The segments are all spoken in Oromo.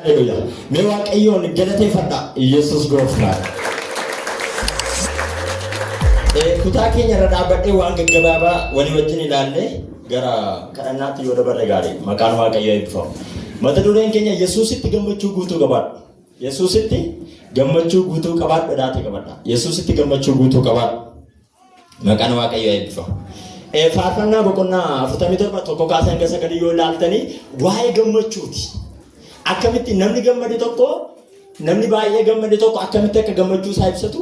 Haleluuyaa. Mee Waaqayyoon galateeffadha. Yesuus gooftaa. Kutaa keenya irra dhaabbadhee waan gaggabaabaa walii wajjin ilaalle gara kadhannaatti yoo dabarre gaarii. Maqaan Waaqayyoo eebbifamu. Mata dureen keenya Yesuusitti gammachuu guutuu qabaadhu. Yesuusitti gammachuu guutuu qabaadhu jedhaati qabadha. Yesuusitti gammachuu guutuu qabaadhu. Maqaan Waaqayyoo eebbifamu. Faarfannaa boqonnaa 47 tokko kaasee hanga sagalii yoo ilaaltanii waa'ee gammachuuti. Akkamitti namni gammade tokko namni baay'ee gammade tokko akkamitti akka gammachuu isaa ibsatu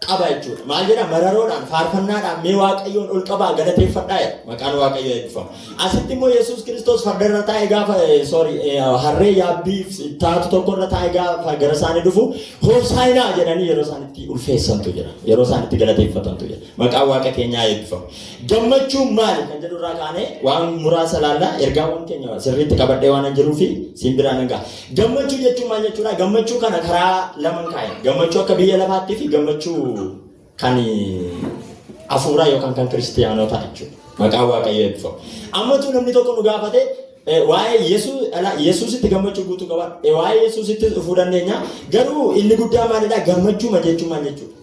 qaba jechuudha. Maal jedha mararoodhaan faarfannaadhaan mee Waaqayyoon ol qabaa galateeffadhaa jedha. Maqaan Waaqayyoo eebbifamu. Asitti immoo Yesuus Kiristoos farda irra taa'ee gaafa sorry harree yaabbii taatu tokko irra taa'ee gaafa gara isaanii dhufu Hoosaayinaa jedhanii yeroo isaan itti ulfeessantu jira. Yeroo isaan itti galateeffatantu jira. Maqaan Waaqa keenyaa eebbifamu. Gammachuun maali kan jedhu irraa kaanee waan muraasa ilaalla. Ergaawwan keenya sirriitti qabadhee waan hin jiruu fi siin biraan hin ga'a. Gammachuu jechuun maal jechuudha? Gammachuu kana karaa laman kaa'e. Gammachuu akka biyya lafaattii fi gammachuu kan hafuuraa yookaan kan kiristiyaanotaa jechuudha. Maqaan Waaqayyoo eebbifamu. Ammatu namni tokko nu gaafate waa'ee Yesuusitti gammachuu guutuu qaba. Waa'ee Yesuusitti dhufuu dandeenya. Garuu inni guddaa maalidha? Gammachuu jechuun maal jechuudha?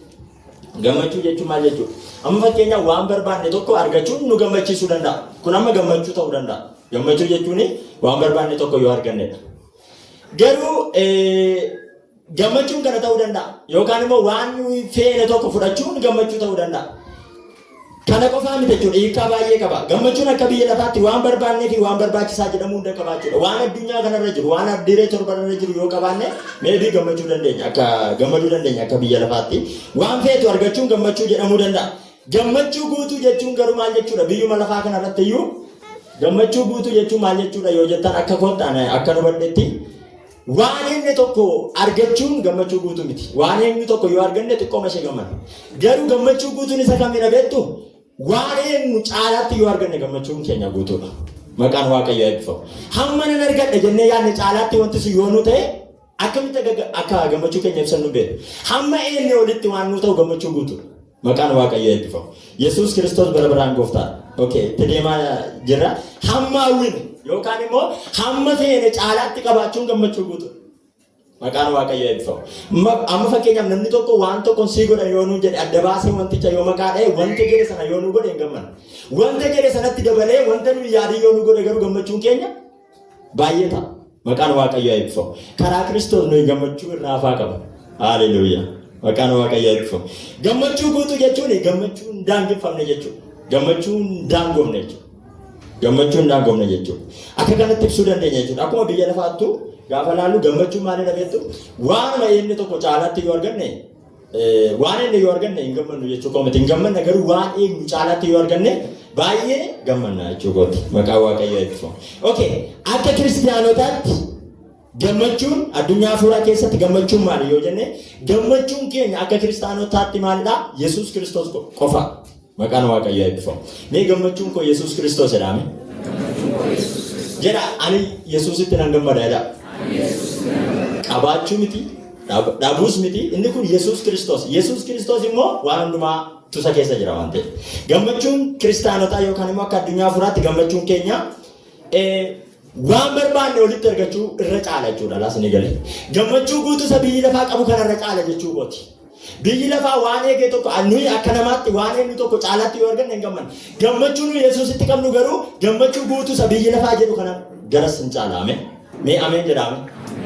Gammachuu jechuun maal jechuudha? Amma fakkeenyaaf waan barbaanne tokko argachuun nu gammachiisuu danda'a. Kun amma gammachuu ta'uu danda'a. Gammachuu jechuun waan barbaanne tokko yoo argannedha. Garuu gammachuun kana ta'uu danda'a. Yookaan immoo waan nuyi feene tokko fudhachuun gammachuu ta'uu danda'a. Kana qofaa miti jechuudha. Hiikkaa baay'ee qaba. Gammachuun akka biyya lafaatti waan barbaannee fi waan barbaachisaa jedhamu hunda qabaachuudha. Waan addunyaa kanarra jiru, waan abdiiree torbarra jiru yoo qabaanne meebii gammachuu dandeenya. Akka gammaduu dandeenya akka biyya lafaatti. Waan feetu argachuun gammachuu jedhamuu danda'a. Gammachuu guutuu jechuun garuu maal jechuudha? Biyyuma lafaa kanarratti iyyuu gammachuu guutuu jechuun maal jechuudha yoo jettan akka kottaan akka nu badhetti waan inni tokko argachuun gammachuu guutuu miti. Waan inni tokko yoo arganne xiqqooma ishee gammanna. Garuu gammachuu guutuun isa kamidha beektu? Waan eenyu caalaatti yoo arganne gammachuun keenya guutuudha. Maqaan Waaqayyoo eebbifamu. Hamma nan argadha jennee yaadne caalaatti wanti sun yoo nu ta'e akkamitti akka gammachuu keenya ibsannu hin beeknu. Hamma eenyu olitti waan nu ta'u gammachuu guutuudha. Maqaan Waaqayyoo eebbifamu. Yesuus Kiristoos bara baraan gooftaadha. Okay, itti deemaa jirra. Hamma hawwine yookaan immoo hamma feene caalaatti qabaachuun gammachuu guutuudha. Maqaan Waaqayyoo eebbifamu. Amma fakkeenyaaf namni tokko waan tokko sii godha yoo nuun jedhe adda baasee wanticha yoo maqaa dha'e wanta jedhe sana yoo nu godhe hin gammannu. Wanta jedhe sanatti dabalee wanta nuyi yaadii yoo nu godhe garuu gammachuun keenya baay'ee ta'a. Maqaan Waaqayyoo eebbifamu. Karaa Kiristoos nuyi gammachuu irraa hafaa qaba. Haaleluyyaa. Maqaan Waaqayyoo eebbifamu. Gammachuu guutuu jechuun gammachuu hin daangeffamne jechuudha. Gammachuu hin daangofne jechuudha. Gammachuu hin daangofne jechuudha. Akka kanatti ibsuu dandeenya jechuudha. Akkuma biyya lafaattu gaafa laallu gammachuu maalidha beektu? Waanuma inni tokko caalaatti yoo arganne waan inni yoo arganne hin gammannu jechuu koo miti. Hin gammanna garuu waan eegnu caalaatti yoo arganne baay'ee gammanna jechuu kooti. Maqaan Waaqayyoo eebbifamu. Okay, akka kiristiyaanotaatti gammachuun addunyaa hafuuraa keessatti gammachuun maali yoo jenne gammachuun keenya akka kiristaanotaatti maalidha? Yesuus Kiristoos qofa. Maqaan Waaqayyoo eebbifamu. Mee gammachuun koo Yesuus Kiristoos jedhaame. Jedha ani Yesuusitti nan gammada jedha. Qabaachuu miti, dhabuus miti. Inni kun Yesuus Kiristoos. Yesuus Kiristoos immoo waan hundumaa tusa keessa jira waan ta'eef. Gammachuun kiristaanotaa yookaan immoo akka addunyaa hafuuraatti gammachuun keenya waan barbaanne olitti argachuu irra caala jechuudha. Laas ni galee. Gammachuu guutuu isa biyyi lafaa qabu kanarra caala jechuu kooti. Biyyi lafaa waan eegee tokko nuyi akka namaatti waan eegnu tokko caalaatti yoo arganne hin gammanne. Gammachuu nuyi Yesuusitti qabnu garuu gammachuu guutuu isa biyyi lafaa jedhu kana garas hin caala. Ameen. Mee ameen jedhaame.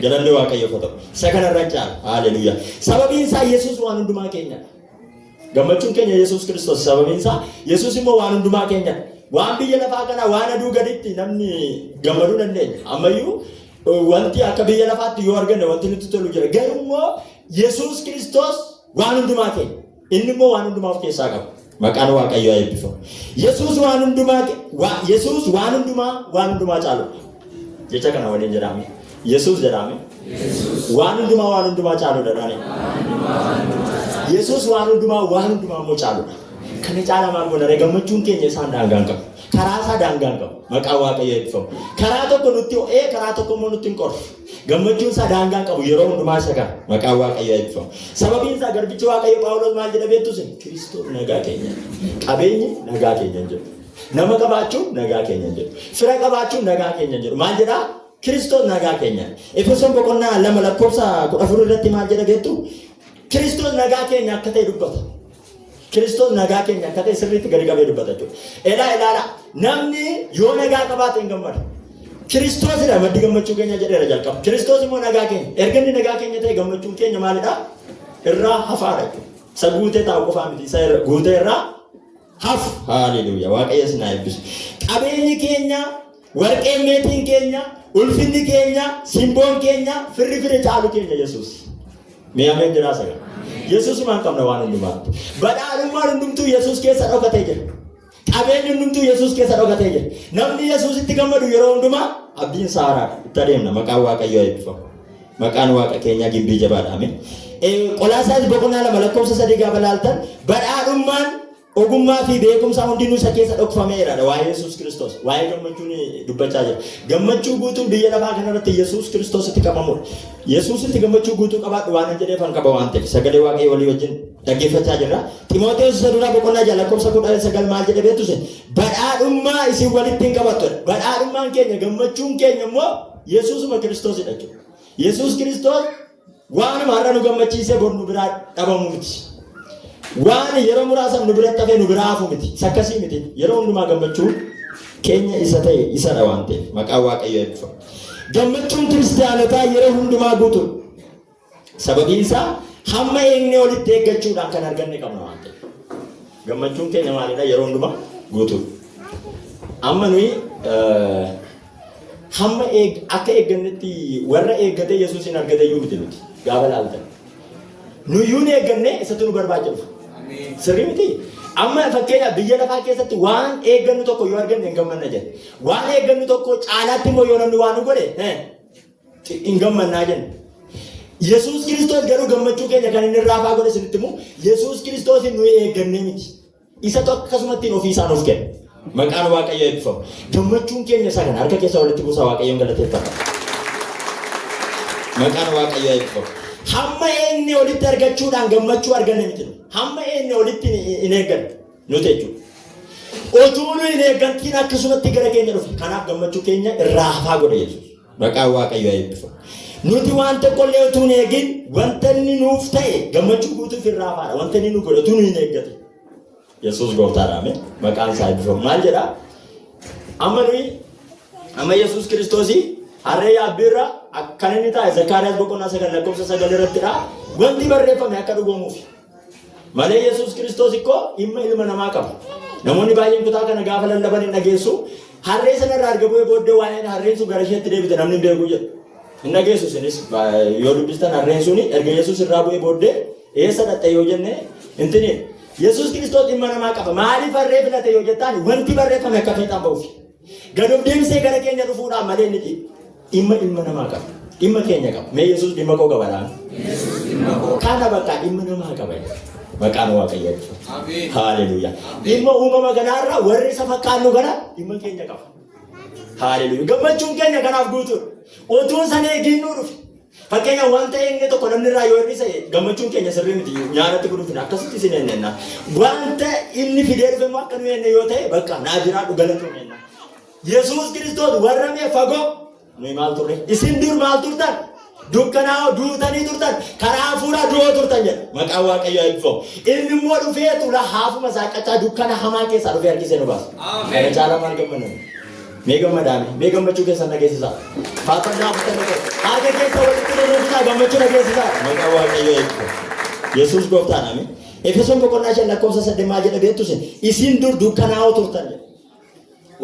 Galanni Waaqayyoof haa ta'u. Isa kanarra hin caala. Haaleluyyaa. Sababiin isaa Yesuus waan hundumaa keenyadha. Gammachuun keenya Yesuus Kiristoos sababiin isaa Yesuus immoo waan hundumaa keenyadha. Waan biyya lafaa kana waan aduu gaditti namni gammaduu dandeenya. Ammayyuu wanti akka biyya lafaatti yoo arganne wanti nutti tolu jira. Garuu immoo Yesuus Kiristoos waan hundumaa keenya. Inni immoo waan hundumaa of keessaa qaba. Maqaan Waaqayyoo haa eebbifamu. Yesuus waan hundumaa Yesuus waan hundumaa waan hundumaa caalu. Jecha kana waliin jedhaame. Yesuus jedhaame. Waan hundumaa waan hundumaa caaludha jedhaame. Yesuus waan hundumaa waan hundumaa immoo caaludha. Kana caalaa maal goona ree? Gammachuun keenya isaan daangaa hin qabu. Karaa isaa daangaa hin qabu. Maqaan Waaqayyoo eebbifamu. Karaa tokko nutti ho'ee karaa tokko immoo nutti hin qorru. Gammachuun isaa daangaa hin qabu yeroo hundumaa isa kana. Maqaan Waaqayyoo eebbifamu. Sababiin isaa garbichi Waaqayyo Phaawulos maal jedha beektu isin? Kiristoos nagaa keenya. Qabeenyi nagaa keenya hin jedhu. Nama qabaachuun nagaa keenya hin jedhu. Fira qabaachuun nagaa keenya hin jedhu. Maal jedhaa? Kiristoos nagaa keenya. Efesoon boqonnaa 2 lakkoofsa 14 irratti maal jedha beektu? Kiristoos nagaa keenya akka ta'e dubbata. Kiristoos nagaa keenya akka ta'e sirriitti gadi qabee dubbata jechuudha. Elaa ilaala, namni yoo nagaa qabaate hin gammadu. Kiristoosidha maddi gammachuu keenya jedheera jalqaba. Kiristoos immoo nagaa keenya. Erga inni nagaa keenya ta'e gammachuun keenya maalidha? Irraa hafaadha jechuudha. Isa guutee taa'u qofaa miti. Isa guutee irraa hafu. Haaleluuyaa. Waaqayyo isin haa eebbisu. Qabeenyi keenya, warqeen meetiin keenya, ulfinni keenya, simboon keenya, firri fire caalu keenya Yesuus. Mee ameen jedhaa sagal. Yesuusumaan qabna waan hundumaatti. Badhaadhummaan hundumtuu Yesuus keessa dhokatee jira. Qabeenyi hundumtuu Yesuus keessa dhokatee jira. Namni Yesuusitti gammadu yeroo hundumaa abdiin isaa haaraadha. Itti adeemna. Maqaan Waaqayyoo eebbifamu. Maqaan Waaqa keenyaa gimbii jabaadha. Ameen. Qolaasaayis boqonnaa 2 lakkoofsa 3 gaafa laaltan badhaadhummaan ogummaa fi beekumsa hundinuu isa keessa dhokfameera. Waa'ee Yesuus Kiristoos, waa'ee gammachuun dubbachaa jira. Gammachuu guutuun biyya lafaa kanarratti Yesuus Kiristoositti qabamudha. Yesuusitti gammachuu guutuu qabaadhu waan hin jedheef an qaba waan ta'eef sagalee Waaqayyoo walii wajjin dhaggeeffachaa jirra. Ximootees isa duraa boqonnaa 6 lakkoofsa 19 maal jedhe beektu isin? Badhaadhummaa isin walitti hin qabattu. Badhaadhummaan keenya, gammachuun keenya immoo Yesuusuma Kiristoosidha jechuudha. Yesuus Kiristoos waanuma har'a nu gammachiisee bor nu biraa dhabamu miti. Waan yeroo muraasaaf nu biratti hafee nu biraa hafu miti. Isa akkasii miti. Yeroo hundumaa gammachuu keenya isa ta'e isadha waan ta'eef maqaan Waaqayyoo eebbifamu. Gammachuun kiristaanotaa yeroo hundumaa guutuudha. Sababiin isaa hamma eegnee olitti eeggachuudhaan kan arganne qabna waan ta'eef. Gammachuun keenya maalidha? Yeroo hundumaa guutuudha. Amma nuyi hamma akka eeggannetti warra eeggatee Yesuusin argate iyyuu miti nuti gaafa laaltan. Nuyyuu ni eegganne, isatu nu barbaacha dhufa. Sirrii miti? Amma fakkeenyaaf biyya lafaa keessatti waan eeggannu tokko yoo arganne hin gammanna jenna. Waan eeggannu tokko caalaatti immoo yoo namni waan nu godhe hin gammannaa jenna. Yesuus Kiristoos garuu gammachuu keenya kan inni irraa afaa godhe isinitti himu, Yesuus Kiristoos nuyi eeggannee miti. Isatu akkasumatti ofii isaa nuuf kenne. Maqaan Waaqayyoo eebbifamu. Gammachuun keenya isa kana harka keessa walitti buusaa Waaqayyoon galateeffadha. Maqaan Waaqayyoo eebbifamu. Hamma eegne olitti argachuudhaan gammachuu arganne miti. Hamma eegne olitti hin eegganne nuti jechuudha. Otuu nu hin eeggantiin akkasumatti gara keenya dhufe. Kanaaf gammachuu keenya irraa hafaa godhe Yesuus. Maqaan Waaqayyoo eebbifamu. Nuti waan tokkollee utuu hin eegin wanta inni nuuf ta'e gammachuu guutuuf irraa hafaadha. Wanta inni nu godhe utuu nu hin eeggatin. Yesuus gooftaadha. Ameen. Maqaan isaa eebbifamu. Maal jedhaa? Amma nuyi amma Yesuus Kiristoosii harree yaabbiirra kan inni taa'e Zakkaariyaas boqonnaa 9 lakkoofsa 9 irrattidha. Wanti barreeffame akka dhugoomuuf. Malee Yesuus Kiristoos ikkoo dhimma ilma namaa qaba. Namoonni baay'een kutaa kana gaafa lallaban hin dhageessu. Harree sanarraa erga bu'ee booddee waa'een harreen sun gara isheetti deebite namni hin beeku jedhu. Hin dhageessu isinis yoo dubbistan harreen suni erga Yesuus irraa bu'ee booddee eessa dhaqxe yoo jenne intini. Yesuus Kiristoos dhimma namaa qaba. Maaliif harree filate yoo jettaan wanti barreeffame akka fiixaan ba'uuf. Gad of deebisee gara keenya dhufuudhaan malee inni dhimma ilma namaa qaba. Dhimma keenya qaba. Mee Yesuus dhimma koo qaba dhaan. Kana bakka dhimma namaa qaba. Maqaan Waaqayyoo eebbifamu. Haaleluuyaa. Dhimma uumama kanaarraa warri isa fakkaannu kana dhimma keenya qaba. Haaleluuyaa. Gammachuun keenya kanaaf guutuudha. Utuu sana eeginnuu dhufe. Fakkeenya wanta eegne tokko namni irraa yoo hir'ise gammachuun keenya sirrii miti, nyaanatti gudunfina, akkasitti isin eenyenna. Wanta inni fidee dhufe immoo akka nu eenne yoo ta'e bakka naa jiraadhu galatoom enna. Yesuus Kiristoos warra mee fagoo nuyi maal turre? Isin dur maal turtan? Dukkanaa'oo duutanii turtan, karaa hafuuraa du'oo turtan jedha. Maqaan Waaqayyoo eebbifamu. Inni immoo dhufee tula haafuma saaqqachaa dukkana hamaa keessaa dhufee harkisee nu baasa. Kana caalaa maal gammanna? Mee gammadaame, mee gammachuu keessan dhageessisaa. Faarfannaa 41. Harka keessa walitti rurrukutaa gammachuu dhageessisaa. Maqaan Waaqayyoo eebbifamu. Yesuus gooftaan, ameen. Efesoon boqonnaa 5 lakkoofsa 8 maal jedha beektu isin? Isin dur dukkanaa'oo turtan jedha.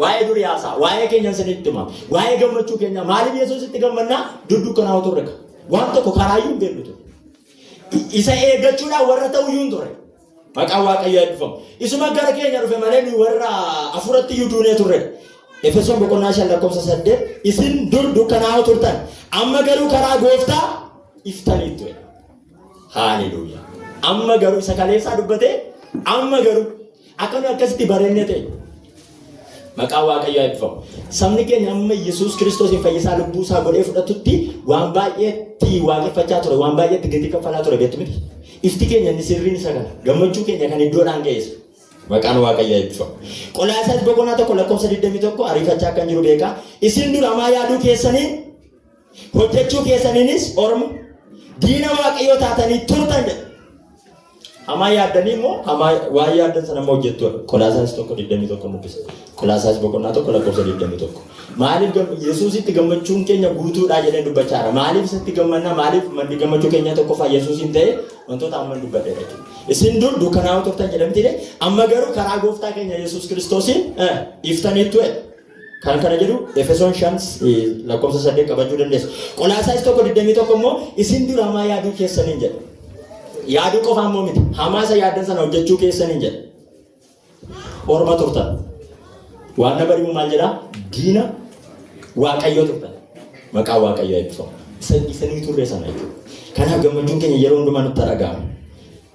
Waa'ee durii haasaa, waa'ee keenya isinitti hima. Waa'ee gammachuu keenya maaliif Yesuusitti gammannaa? Dur dukkanaa'oo turre. Waan tokko karaayyuu hin beeknu ture. Isa eeggachuudhaan warra ta'uyyuu hin turre. Maqaan Waaqayyoo eebbifamu. Isuma gara keenya dhufe malee nuyi warra afuratti iyyuu duunee turre. Efesoon boqonnaa 5 lakkoofsa 8 isin dur dukkanaa'oo turtan, amma garuu karaa gooftaa iftaniittu. Haaleluuyaa. Amma garuu isa kaleessaa dubbatee amma garuu akka nu akkasitti bareennee ta'e. Maqaan Waaqayyoo eebbifamu. Sabni keenya amma Yesuus Kiristoosiin fayyisaa lubbuu isaa godhee fudhatutti waan baay'eetti waaqeffachaa ture, waan baay'eetti gatii kaffalaa ture, beektu miti. Ifti keenya inni sirriin isa kana. Gammachuu keenya kan iddoodhaan ga'e isa. Maqaan Waaqayyoo eebbifamu. Qolaasaas boqonnaa 1 lakkoofsa 21, ariifachaa akkan jiru beekaa. Isin dur hamaa yaaduu keessaniin Hojjechuu keessaniinis orma, diina Waaqayyoo taatanii turtan jedha. Hamaa yaaddanii immoo hamaa waan yaaddan sana immoo hojjettu. Qolaasaayis 1:21 dubbisa. Qolaasaayis boqonnaa 1 lakkoofsa 21. Maaliif Yesuusitti gammachuun keenya guutuudha jedhee dubbachaa jira. Maaliif isatti gammannaa? Maaliif maddi gammachuu keenyaa tokkoffaa Yesuusiin ta'e wantoota amman dubbadheedha jechuudha. Isin dur dukkanaa'oo turtan jedhamti, amma garuu karaa gooftaa keenya Yesuus Kiristoosiin iftaniittu jedha. Kan kana jedhu Efesoon 5 lakkoofsa 8 qabachuu dandeessu. Qolaasaayis 1:21 immoo isin dur hamaa yaaduu keessaniin jedha. Yaaduu qofaa immoo miti. Hamaa isa yaaddan sana hojjechuu keessaniin jedha. Orma turtan. Waan nama dhibu maal jedhaa? Diina Waaqayyoo turtan. Maqaa Waaqayyoo eebbifamu. Isa nuyi turre sana jechuudha. Kanaaf gammachuun keenya yeroo hundumaa nutti dhaga'ama.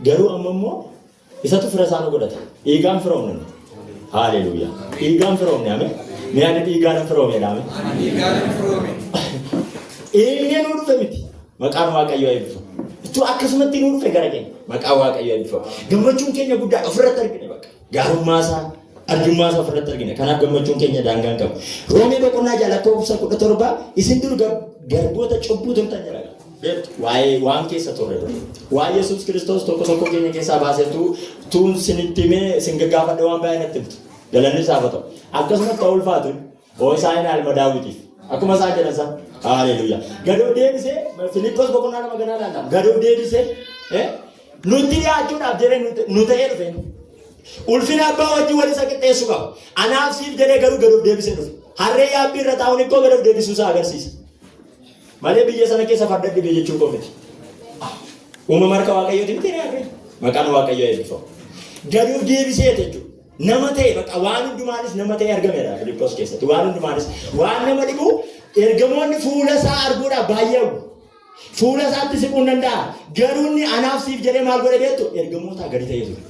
Garuu amma immoo isatu fira isaa nu godhate. Dhiigaan firoomne nuti. Haaleluuyaa. Dhiigaan firoomne, ameen. Mee ani dhiigaan firoome dha, ameen. Dhiigaan firoome. Inni nu dhufe miti. Maqaan Waaqayyoo eebbifamu. Itu akkasumatti nu dhufe gara keenya. Maqaan Waaqayyoo eebbifamu. Gammachuun keenya guddaa ofirratti argine bakka. Gaarummaa isaa, arjummaa isaa ofirratti argine. Kanaaf gammachuun keenya daangaa hin qabu. Roomee boqonnaa 6 lakkoofsa 17 isin dur garboota cubbuu turtan jedha. Beektu waa'ee waan keessa turre ture. Waa'ee Yesuus Kiristoos tokko tokko keenya keessaa baasee tuun sinitti himee sin gaggaafadhe waan baay'ee natti himtu. Galanni isaaf haa ta'u. Akkasumas ta'uu ulfaatu. Hoosaa'inaa ilma Daawitiif. Akkuma isaan jedhan san. Haaleluyyaa. Gad of deebisee Filiippoos boqonnaa 2 ganaa ilaalla. Gad of deebisee nutti dhiyaachuudhaaf jedhee nu ta'ee dhufe. Ulfina abbaa wajjin wal isa qixxeessu qaba. Anaaf siif jedhee garuu gad of deebisee dhufe. Harree yaabbii irra taa'uun ikkoo gad of deebisuu isaa agarsiisa. Malee biyya sana keessa farda dhibee jechuu koo miti. Uumama harka Waaqayyooti miti harree. Maqaan Waaqayyoo eebbifamu. Gad of deebisee jechuudha. Nama ta'e bakka waan hundumaanis nama ta'e argameera Filiippoos keessatti. Waan hundumaanis waan nama dhibu ergamoonni fuula isaa arguudhaaf baay'ee hawwu. Fuula isaatti siquu hin danda'a. Garuu inni anaaf siif jedhee maal godhe beektu? Ergamootaa gadi ta'ee ture.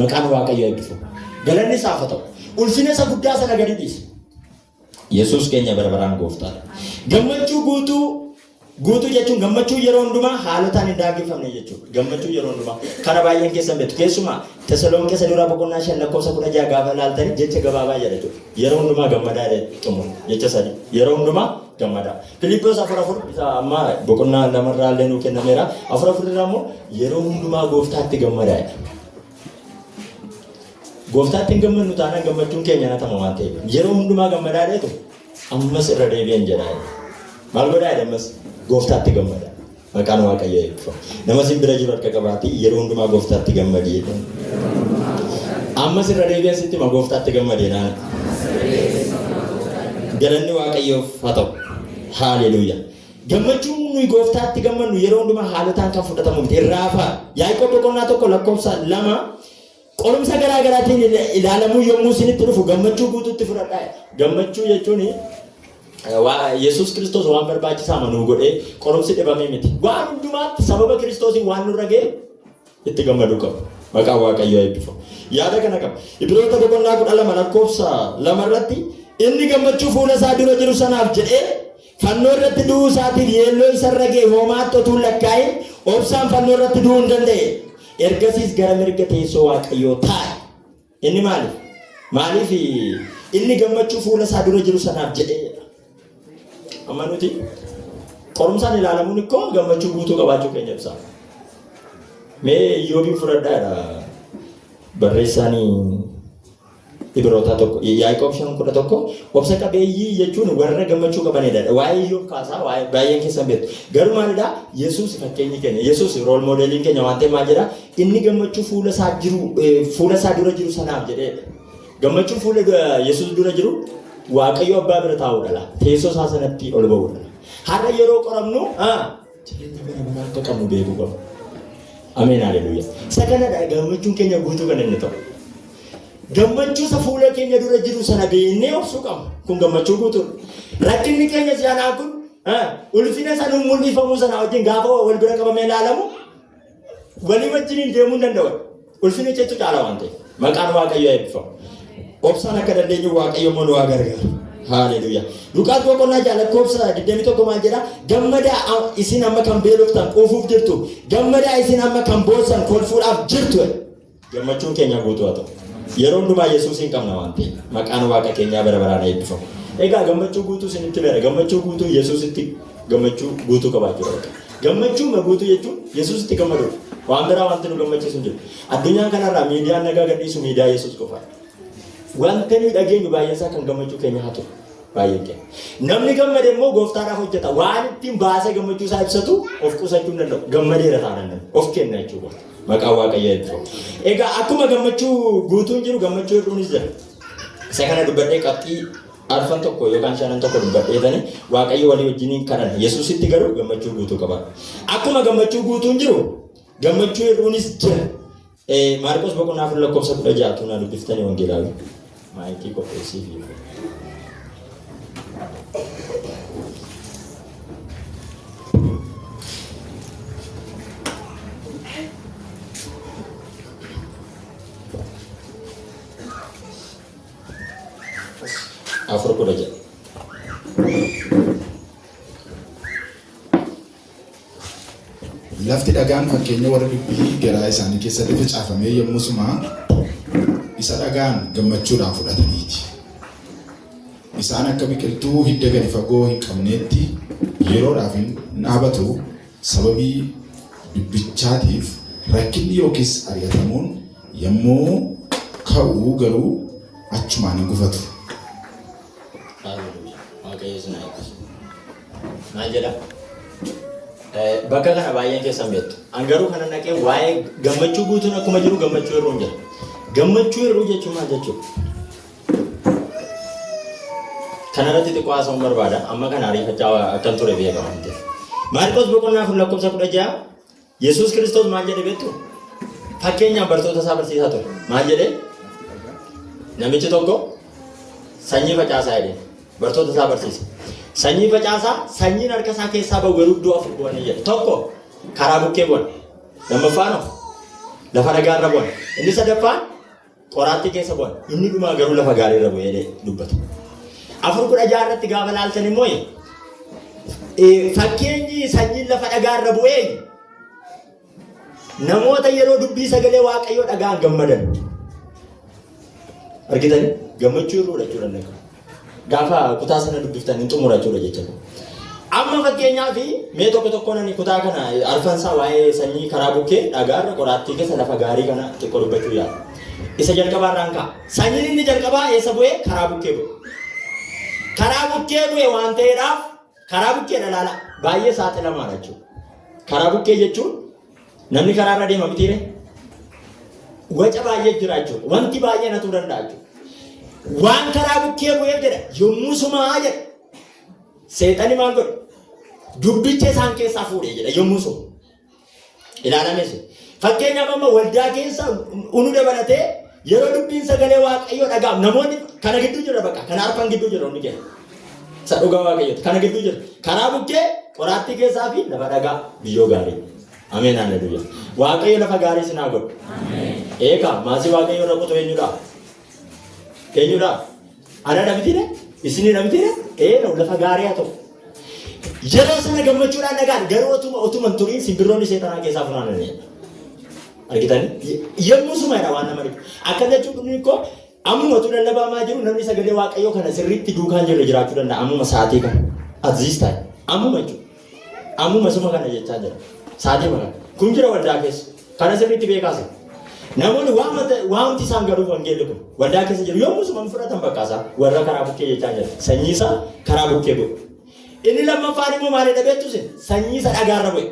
Maqaan Waaqayyoo eebbifamu. Galanni isaaf haa ta'u. Ulfina isa guddaa sana gadi dhiise. Yesuus keenya bara baraan gooftaadha. Gammachuu guutuu guutuu jechuun gammachuu yeroo hundumaa haalotaan hin daangeffamne jechuudha. Gammachuu yeroo hundumaa kana baay'een keessan beektu. Keessumaa Tasalonqee isa duraa boqonnaa 5 lakkoofsa 16 gaafa ilaaltanii jecha gabaabaa jedha jechuudha. Yeroo hundumaa gammadaa jedhe xumura jecha sadi. Yeroo hundumaa gammadaa. Filiippoos 4:4 isa amma boqonnaa lamarraa illee nuu kennameera. 4:4 irraa immoo yeroo hundumaa gooftaatti gammadaa jedha. Gooftaatti hin gammannu taanaan gammachuun keenya natama waan ta'eef. Yeroo hundumaa gammadaa dheetu ammas irra deebi'een jedha. Maal godhaa jedhe ammas? Gooftaatti gammada. Maqaan Waaqayyoo eebbifamu. Nama sin bira jiru harka qabaati yeroo hundumaa gooftaatti gammadi jedhe. Ammas irra deebi'een sitti hima, gooftaatti gammadi naan. Galanni Waaqayyoof haa ta'u. Haaleluuyaa. Gammachuun nuyi gooftaatti gammannu yeroo hundumaa haalotaan kan fudhatamu miti. Irraa hafaa. Yaaqoob boqonnaa 1 lakkoofsa 2 qorumsa garaa garaatiin ilaalamuu yommuu isinitti dhufu gammachuu guutuutti fudhadhaa. Gammachuu jechuun Yesuus Kiristoos waan barbaachisaa nuu godhee qorumsi dhibamee miti. Waan hundumaatti sababa Kiristoosiin waan nurra ga'e itti gammaduu qabu. Maqaan Waaqayyoo eebbifamu. Yaada kana qaba. Ibroota boqonnaa 12 lakkoofsa 2 irratti inni gammachuu fuula isaa dura jiru sanaaf jedhee fannoo irratti du'uu isaatiif yeelloo isa irra ga'e homaatti otuu hin lakkaa'in obsaan fannoo irratti du'uu hin danda'e. Ergasiis gara mirga teessoo Waaqayyoo taa'e. Inni maaliif? Maaliif inni gammachuu fuula isaa dura jiru sanaaf jedhee jedha. Amma nuti qorumsaan ilaalamuun ikkoo gammachuu guutuu qabaachuu keenya ibsa. Mee Iyyoobiin fudhadhaadha. Barreessaan Ibrootaa 1, Yaaqoob 5:11 obsa qabeeyyii jechuun warra gammachuu qabanidha. Waa'ee Iyyoob kaasaa waa'ee baay'een keessan beektu. Garuu maalidha? Yesuus fakkeenyi keenya. Yesuus role modeliin keenya waan ta'eef maal jedha? Inni gammachuu fuula isaa jiru fuula isaa dura jiru sanaaf jedheedha. Gammachuun fuula Yesuus dura jiru Waaqayyo abbaa bira taa'uudha laa. Teessoo isaa sanatti ol ba'uudha. Har'a yeroo qoramnu jireenya bara baraa akka qabnu beekuu qabna. Ameen, haleluuyaa. Isa kanadha gammachuun keenya guutuu kan inni ta'u. Gammachuu isa fuula keenya dura jiru sana beeknee obsuu qabna. Kun gammachuu guutuudha. Rakkinni keenya si'anaa kun ulfina isa nuun mul'ifamuu sana wajjin gaafa wal bira qabamee ilaalamu walii wajjiniin deemuu hin danda'u. Ulfina jechu caala waan ta'eef. Maqaan Waaqayyoo eebbifamu. Obsaan akka dandeenyu Waaqayyo immoo nu haa gargaaru. Haaleluuyaa. Luqaas boqonnaa 6 lakkoofsa 21 maal jedha? Gammadaa isin amma kan beeloftan quufuuf jirtu. Gammadaa isin amma kan boossan kolfuudhaaf jirtu. Gammachuun keenya guutuu haa ta'u. Yeroo hundumaa Yesuusiin qabna waan ta'eef. Maqaan Waaqa keenyaa bara baraan eebbifamu. Egaa gammachuu guutuu isinitti beera. Gammachuu guutuu Yesuusitti gammachuu guutuu qabaachuudha. Gammachuu guutuu jechuun Yesuusitti gammaduudha. Waan biraa wanti nu gammachiisu hin jiru. Addunyaan kanarraa miidiyaan nagaa gadhiisu miidiyaa Yesuus qofaadha. Wanta nuyi dhageenyu baay'een isaa kan gammachuu keenya haa ta'u. Baay'een keenya. Namni gammade immoo gooftaadhaaf hojjeta. Waan ittiin baasee gammachuu isaa ibsatu of qusachuu hin danda'u. Gammadeera taanaan namni. Of kenna jechuudha. Maqaa Waaqayyoo eebbifamu. Egaa akkuma gammachuu guutuun jiru gammachuu hir'uunis jira. Isa kana dubbadhee qabxii arfan tokko yookaan shanan tokko dubbadheetani Waaqayyo walii wajjiniin kadhanna. Yesuusitti garuu gammachuu guutuu qaba. Akkuma gammachuu guutuun jiru gammachuu hir'uunis jira. Maarqos boqonnaa 4 lakkoofsa 16 tunaa dubbiftanii wangeelaawi. Maayikii qopheessii fi. 4:16. Lafti dhagaan fakkeenya warra dubbii garaa isaanii keessatti facaafamee yommusuma isa dhaga'an gammachuudhaan fudhataniiti. Isaan akka biqiltuu hidda gadi fagoo hin qabneetti yeroodhaaf hin dhaabatu, sababii dubbichaatiif rakkinni yookiis ari'atamuun yommuu ka'u garuu achumaan hin gufatu. Haaleluyyaa. Waaqayyo isin haa eebbisu. Maal jedha? Bakka kana baay'een keessan beektu. An garuu kana naqee waa'ee gammachuu guutuun akkuma jiru gammachuu hir'uun jira. Gammachuu hir'uu jechuun maal jechuudha? Kana irratti xiqqoo haasa'uun barbaada. Amma kana ariifachaa akkan ture beeka waan ta'eef. Maarqos boqonnaa 4 lakkoofsa 16 Yesuus Kiristoos maal jedhe beektu? Fakkeenyaan bartoota isaa barsiisaa ture. Maal jedhe? Namichi tokko sanyii facaasaa jedhe. Bartoota isaa barsiise. Sanyii facaasaa sanyiin harka isaa keessaa bahu garuu iddoo afur bu'anii jedhe. Tokko karaa bukkee bu'an. Lammaffaan lafa dhagaa irra bu'an. Inni sadaffaan qoraattii keessa bu'an. Inni dhumaa garuu lafa gaarii irra bu'ee jedhee dubbata. 4:16 irratti gaafa laaltan immoo fakkeenyi sanyiin lafa dhagaa irra bu'ee namoota yeroo dubbii sagalee Waaqayyoo dhaga'an gammadan. Argitanii gammachuu irruudha jechuudha inni kun. Gaafa kutaa sana dubbiftan hin xumura jechuudha jecha kun. Amma fakkeenyaaf mee tokko tokkoon ani kutaa kana arfansaa waa'ee sanyii karaa bukkee dhagaarra qoraattii keessa lafa gaarii kana xiqqoo dubbachuu yaala. Isa jalqabaa irraan ka'a. Sanyiin inni jalqabaa eessa bu'ee? Karaa bukkee bu'e. Karaa bukkee bu'e waan ta'eedhaaf karaa bukkeedha laala baay'ee saaxilamaadha jechuudha. Karaa bukkee jechuun namni karaa irra deema mitiire? Waca baay'ee jira jechuudha. Wanti baay'ee natuu danda'a jechuudha. Waan karaa bukkee bu'eef jedha yommuu sumaa jedha. Seexanni maal godhe? Dubbicha isaan keessaa fuudhe jedha yommuu suma. Ilaalames. Fakkeenyaaf amma waldaa keessa unu dabalatee yeroo dubbiin sagalee Waaqayyoo dhaga'amu namoonni kana gidduu jira bakka kana arfan gidduu jira hundi keenya. Isa dhugaa Waaqayyooti. Kana gidduu jira. Karaa bukkee qoraattii keessaa fi lafa dhagaa biyyoo gaarii. Ameen hallelujaa. Waaqayyo lafa gaarii sinaa godhu. Eegaa maasii Waaqayyo irra qotu eenyudha? Eenyudha? Ana dhabitire? Isinii dhabitire? Ee lafa gaarii haa ta'u. Yeroo sana gammachuudhaan dhagaan garuu otuma hin turiin simbirroonni seexanaa keessaa funaananii. Argitanii? Yommuu sumaadha waan nama dhibu. Akka jechuun dhumni koo ammuma utuu lallabaamaa jiru namni sagalee Waaqayyoo kana sirriitti duukaan jirre jiraachuu danda'a. Ammuma sa'aatii kana. At this time. Ammuma jechuudha. Ammuma suma kana jechaa jira. Sa'aatii kana. Kun jira waldaa keessa. Kana sirriitti beekaase. Namoonni waanti isaan galuuf wangeelli kun waldaa keessa jiru yommuu suma hin fudhatan bakka isaa warra karaa bukkee jechaa jira. Sanyii isaa karaa bukkee bu'e. Inni lammaffaan immoo maalidha beektu isin? Sanyii isa dhagaarra bu'e.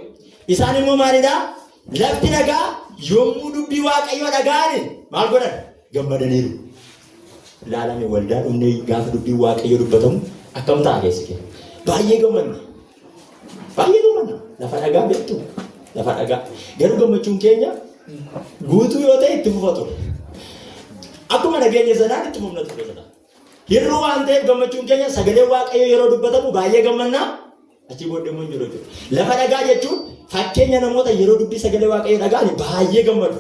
Isaan immoo maalidha? Lafti dhagaa yommuu dubbii Waaqayyoo dhaga'ani maal godhan? Gammadaniiru. Ilaalame waldaa dhumnee gaafa dubbiin Waaqayyoo dubbatamu akkam ta'a keessi keenya? Baay'ee gammanna. Baay'ee gammanna. Lafa dhagaa beektu? Lafa dhagaa. Garuu gammachuun keenya guutuu yoo ta'e itti fufa ture. Akkuma dhageenya sanaan itti fufna ture sana. Hir'uu waan ta'eef gammachuun keenya sagalee Waaqayyoo yeroo dubbatamu baay'ee gammannaa. Achii booddee immoo hin jiru jechuudha. Lafa dhagaa jechuun fakkeenya namoota yeroo dubbii sagalee Waaqayyoo dhaga'an baay'ee gammadu.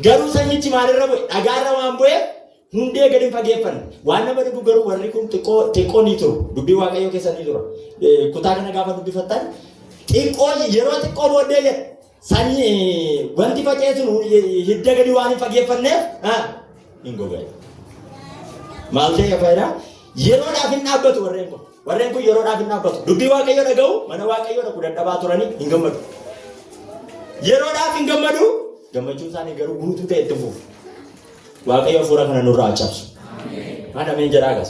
Garuu sanyichi maalirra bu'e? Dhagaarra waan bu'eef hundee gadi hin fageeffanne. Waan nama dhibu garuu warri kun xiqqoo xiqqoo ni turu. Dubbii Waaqayyoo keessa ni tura. Kutaa kana gaafa dubbifattan xiqqoo yeroo xiqqoo booddee jedha. Sanyii wanti faca'e sun hidda gadi waan hin fageeffanneef hin gogaye. Maal ta'e faayidaa? Yeroodhaaf hin dhaabbatu warreen kun. Warreen kun yeroodhaaf hin dhaabbatu. Dubbii Waaqayyoo dhaga'u, mana Waaqayyoo dhaqu, dadhabaa turanii hin gammadu. Yeroodhaaf hin gammadu, gammachuun isaanii garuu guutuu ta'e itti fufu. Waaqayyo hafuura kana nurraa haa cabsu. Maal ameen jedhaa gas.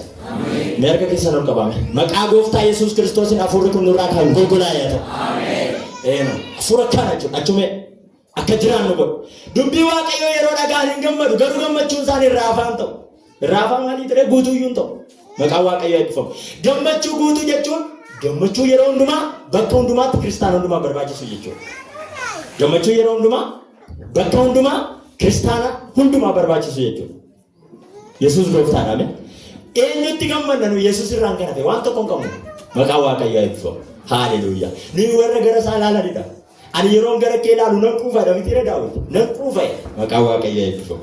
Mee harka keessan ol qabame. Maqaa Gooftaa Yesuus Kiristoosiin hafuurri kun nurraa kan golgolaa'e haa ta'u. Eena. Hafuura kana jechuudha. Achumee akka jiraannu godhu. Dubbii Waaqayyoo yeroo dhaga'an hin gammadu. Garuu gammachuun isaanii irraa afaan ta'u. Irraa afaan maalii ture guutuu iyyuu hin ta'u. Maqaan Waaqayyoo eebbifamu. Gammachuu guutuu jechuun gammachuu yeroo hundumaa, bakka hundumaatti, kiristaana hundumaa barbaachisu jechuudha. Gammachuu yeroo hundumaa, bakka hundumaa, kiristaana hundumaa barbaachisu jechuudha. Yesuus gooftaadha. Ameen. Eenyutti gammanna nu Yesuus irraan kan hafe waan tokko hin qabnu. Maqaan Waaqayyoo eebbifamu. Haaleluuyaa. Nuyi warra gara isaa ilaalanidha. Ani yeroon gara kee ilaalu nan quufa jedha mitiire Daawit. Nan quufa jedha. Maqaan Waaqayyoo eebbifamu.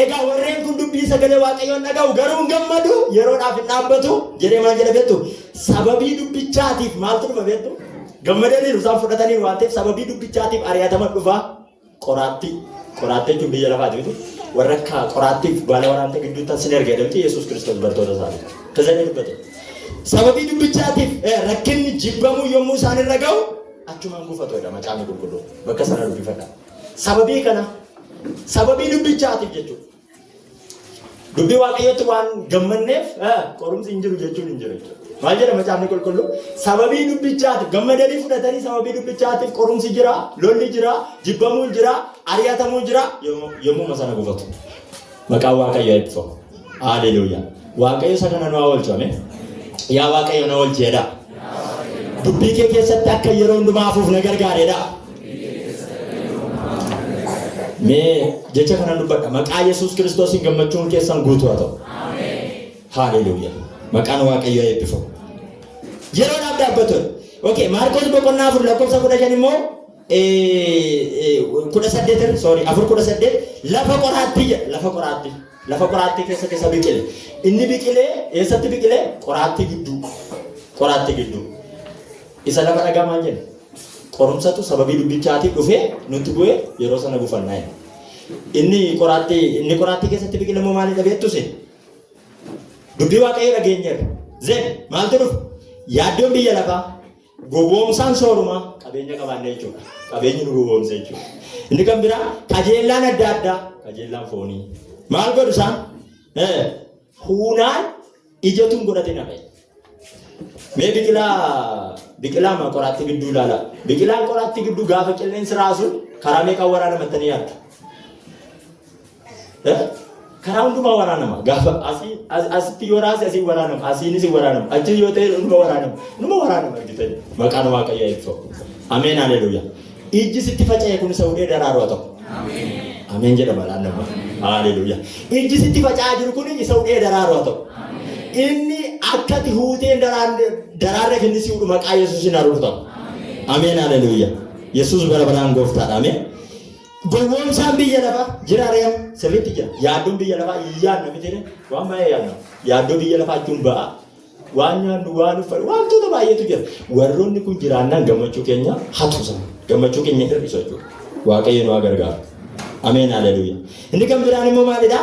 Egaa warreen kun dubbii sagalee Waaqayyoon dhaga'u, garuu hin gammadu, yeroodhaaf hin dhaabbatu jedhee maal jedha beektu? Sababii dubbichaatiif maaltu dhufa beektu? Gammadaniiru, isaan fudhataniiru waan ta'eef, sababii dubbichaatiif ari'atama dhufa. Qoraattii. Qoraattii jechuun biyya lafaati miti. Warra akka qoraattiif baala waraante gidduutti sin erga jedhamti Yesuus Kiristoos bartoota isaanii. Kasanii dubbate. Sababii dubbichaatiif rakkinni, jibbamuu yommuu isaan irra ga'u achumaan gufatu jedha Macaafni Qulqulluu. Bakka sana dubbifadha. Sababii kana, sababii dubbichaatiif jechuudha. Dubbii Waaqayyootti waan gammanneef qorumsi hin jiru jechuun hin jiru jechuudha. Maal jedha Macaafni Qulqulluu? Sababii dubbichaatiif gammadanii fudhatanii, sababii dubbichaatiif qorumsi jira, lolli jira, jibbamuun jira, ari'atamuun jira, yommuu sana gufatu. Maqaan Waaqayyoo eebbifamu. Haleluuyaa. Waaqayyo isa kana nu haa oolchu. Ameen. Yaa Waaqayyo na oolchi jedhaa. Dubbii kee keessatti akka yeroo hundumaa hafuuf na gargaaredha. Mee jecha kanan dubbadha. Maqaa Yesuus Kiristoosiin gammachuun keessan guutuu haa ta'u. Haleluuyaa. Maqaan Waaqayyoo eebbifamu. Yeroodhaaf dhaabbatu. Okay, Maarqos boqonnaa 4 lakkoofsa 15 immoo, 18, sorry, 4:18, lafa qoraattii jedha. Lafa qoraattii. Lafa qoraattii keessa keessa biqile. Inni biqilee eessatti biqile? Qoraattii gidduu. Qoraattii gidduu. Isa lafa dhagaa maal jenna? Qorumsatu sababii dubbichaatiif dhufee nutti bu'ee yeroo sana gufannaa jenna. Inni qoraattii keessatti biqile immoo maalidha beektu isin? Dubbii Waaqayyoo dhageenyeerra. Then maaltu dhufa? Yaaddoon biyya lafaa, gowwoomsaan soorumaa, qabeenya qabaanne jechuudha. Qabeenyi nu gowwoomsa jechuudha. Inni kan biraa kajeellaan adda addaa, kajeellaan foonii. Maal godhu isaan? Huunaan ijatu hin godhatin hafe. Mee biqilaa qoraattii gidduu ilaala. Biqilaan qoraattii gidduu gaafa qilleensi raasu karaa meeqaan waraanamattanii yaaddu? Karaa hundumaa waraanama. Gaafa asii asitti yoo raase asii waraanama. Asiinis hin waraanama. Achi yoo ta'e numa waraanama. Numa waraanama argitanii. Maqaan Waaqayyoo eebbifamu. Ameen, haleluuyaa. Ijji sitti faca'e kun isa hudhee daraaru haa ta'u. Ameen jedhama laan nama. Haleluuyaa. Ijji sitti faca'aa jiru kun isa hudhee daraaru haa ta'u. Inni akkati huuteen daraarreef inni si hudhu maqaa Yesuusiin haa rukutamu. Ameen, haleluuyaa. Yesuus bara baraan gooftaadha. Ameen. Gowwoomsaan biyya lafaa jira reem sirriitti jira. Yaaddoon biyya lafaa yaadna miti ree, waan baay'ee yaadna. Yaaddoo biyya lafaa jechuun ba'aa. Waan nyaannu, waan uffannu, wantoota baay'eetu jira. Warroonni kun jiraannaan gammachuu keenya hatu sana. Gammachuu keenya hir'isu jechuudha. Waaqayyo nu haa gargaaru. Ameen, haleluuyaa. Inni kan biraan immoo maalidha?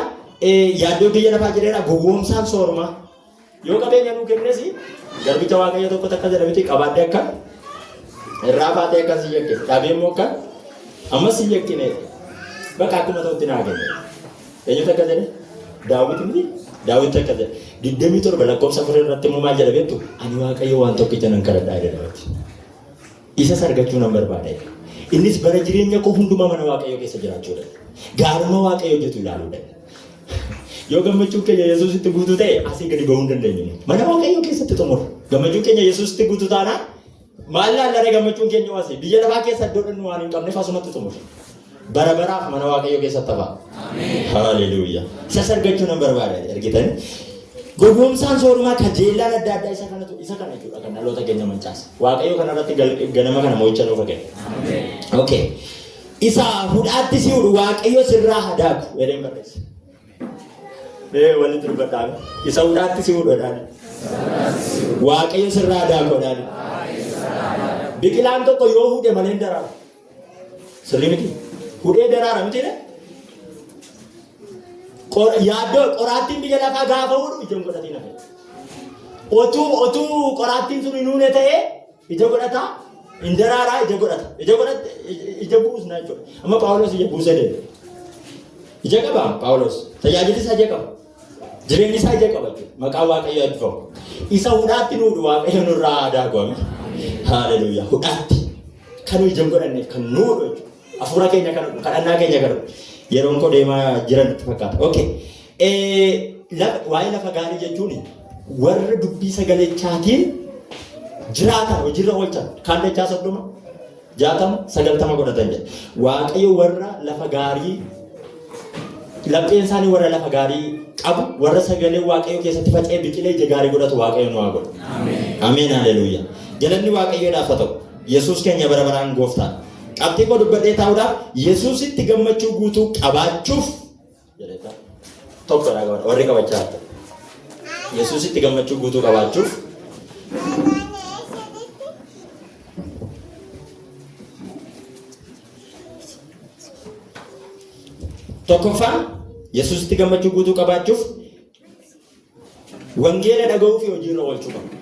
Yaaddoo biyya lafaa jedheera, gowwoomsaan soorumaa. Yoo qabeenya nuu kennes, garbicha Waaqayyo tokko takka jedha miti, qabaadde akka irraa baatee akka si yakkine, dhabee immoo akka ammas si yakkine, bakka akkuma ta'utti naa kenne. Eenyutu akka jedhe? Daawit miti? Daawit akka jedhe. 27 lakkoofsa 4 irratti immoo maal jedha beektu? Ani Waaqayyo waan tokkicha nan kadhadhaa jedha Daawit. Isas argachuu nan barbaada jedha. Innis bara jireenya koo hundumaa mana Waaqayyoo keessa jiraachuudha. Gaarummaa Waaqayyoo hojjetu ilaaluudha. Yoo gammachuun keenya Yesuusitti guutuu ta'e asii gadi bahuu hin dandeenyu. Mana Waaqayyoo keessatti xumura. Gammachuun keenya Yesuusitti guutuu taanaan maal laallaree gammachuun keenya asii biyya lafaa keessa iddoo dhannu waan hin qabneef asumatti xumura. Bara baraaf mana Waaqayyoo keessatti hafa. Haleluuyaa. Isas argachuu nan barbaada argitanii. Gowwoomsaan soorumaa, kajeellaan adda addaa isa kanatu, isa kana jechuudha kan dhaloota keenya mancaasa. Waaqayyo kanarratti ganama kana mo'icha nuuf kenna. Okay. Isa hudhaatti si hudhu Waaqayyo sirraa haa daaku jedheen barreesse. Mee walitti dubbadhaa. Isa hudhaatti si hudhu jedhaan. Waaqayyo sirraa haa daaku jedhaan. Biqilaan tokko yoo hudhe malee hin daraaru. Sirrii miti? Hudhee daraara miti? Yaaddoo qoraattiin biyya lafaa gaafa hudhu ija hin godhatiin hafe. Otuu qoraattiin sun hin uune ta'ee ija godhata, hin daraaraa ija godhata. Ija godhate ija buusna jechuudha. Amma Phaawulos ija buusee deema. Ija qaba Phaawulos. Tajaajilli isaa ija qaba. Jireenyi isaa ija qaba jechuudha. Maqaan Waaqayyoo eebbifamu. Isa hudhaatti nuudhu Waaqayyo nurraa haa daaku. Ameen. Haaleluyyaa. Hudhaatti. Kan nuyi ija hin godhanneef kan nuudhu jechuudha. Hafuura keenya kan hudhu, kadhannaa keenya kan hudhu. Yeroon koo deemaa jiran natti fakkaata. Okay. Waa'ee lafa gaarii jechuun warra dubbii sagalechaatiin jiraatan hojiirra oolchan kaan dachaa 30 60 90 godhatan jedha. Waaqayyo warra lafa gaarii lapheen isaanii warra lafa gaarii qabu warra sagalee Waaqayyo keessatti faca'ee biqilee ija gaarii godhatu Waaqayyo nu haa godhu. Ameen haleluuyaa. Galanni Waaqayyoodhaaf haa ta'u. Yesuus keenya bara baraan gooftaadha. Qabxii koo dubbadhee taa'uudhaaf Yesuusitti gammachuu guutuu qabaachuuf jedhee ta'a. Tokko dha warri qabachaa jirtan. Yesuusitti gammachuu guutuu qabaachuuf tokkoffaa Yesuusitti gammachuu guutuu qabaachuuf wangeela dhaga'uu fi hojiirra oolchuu qabna.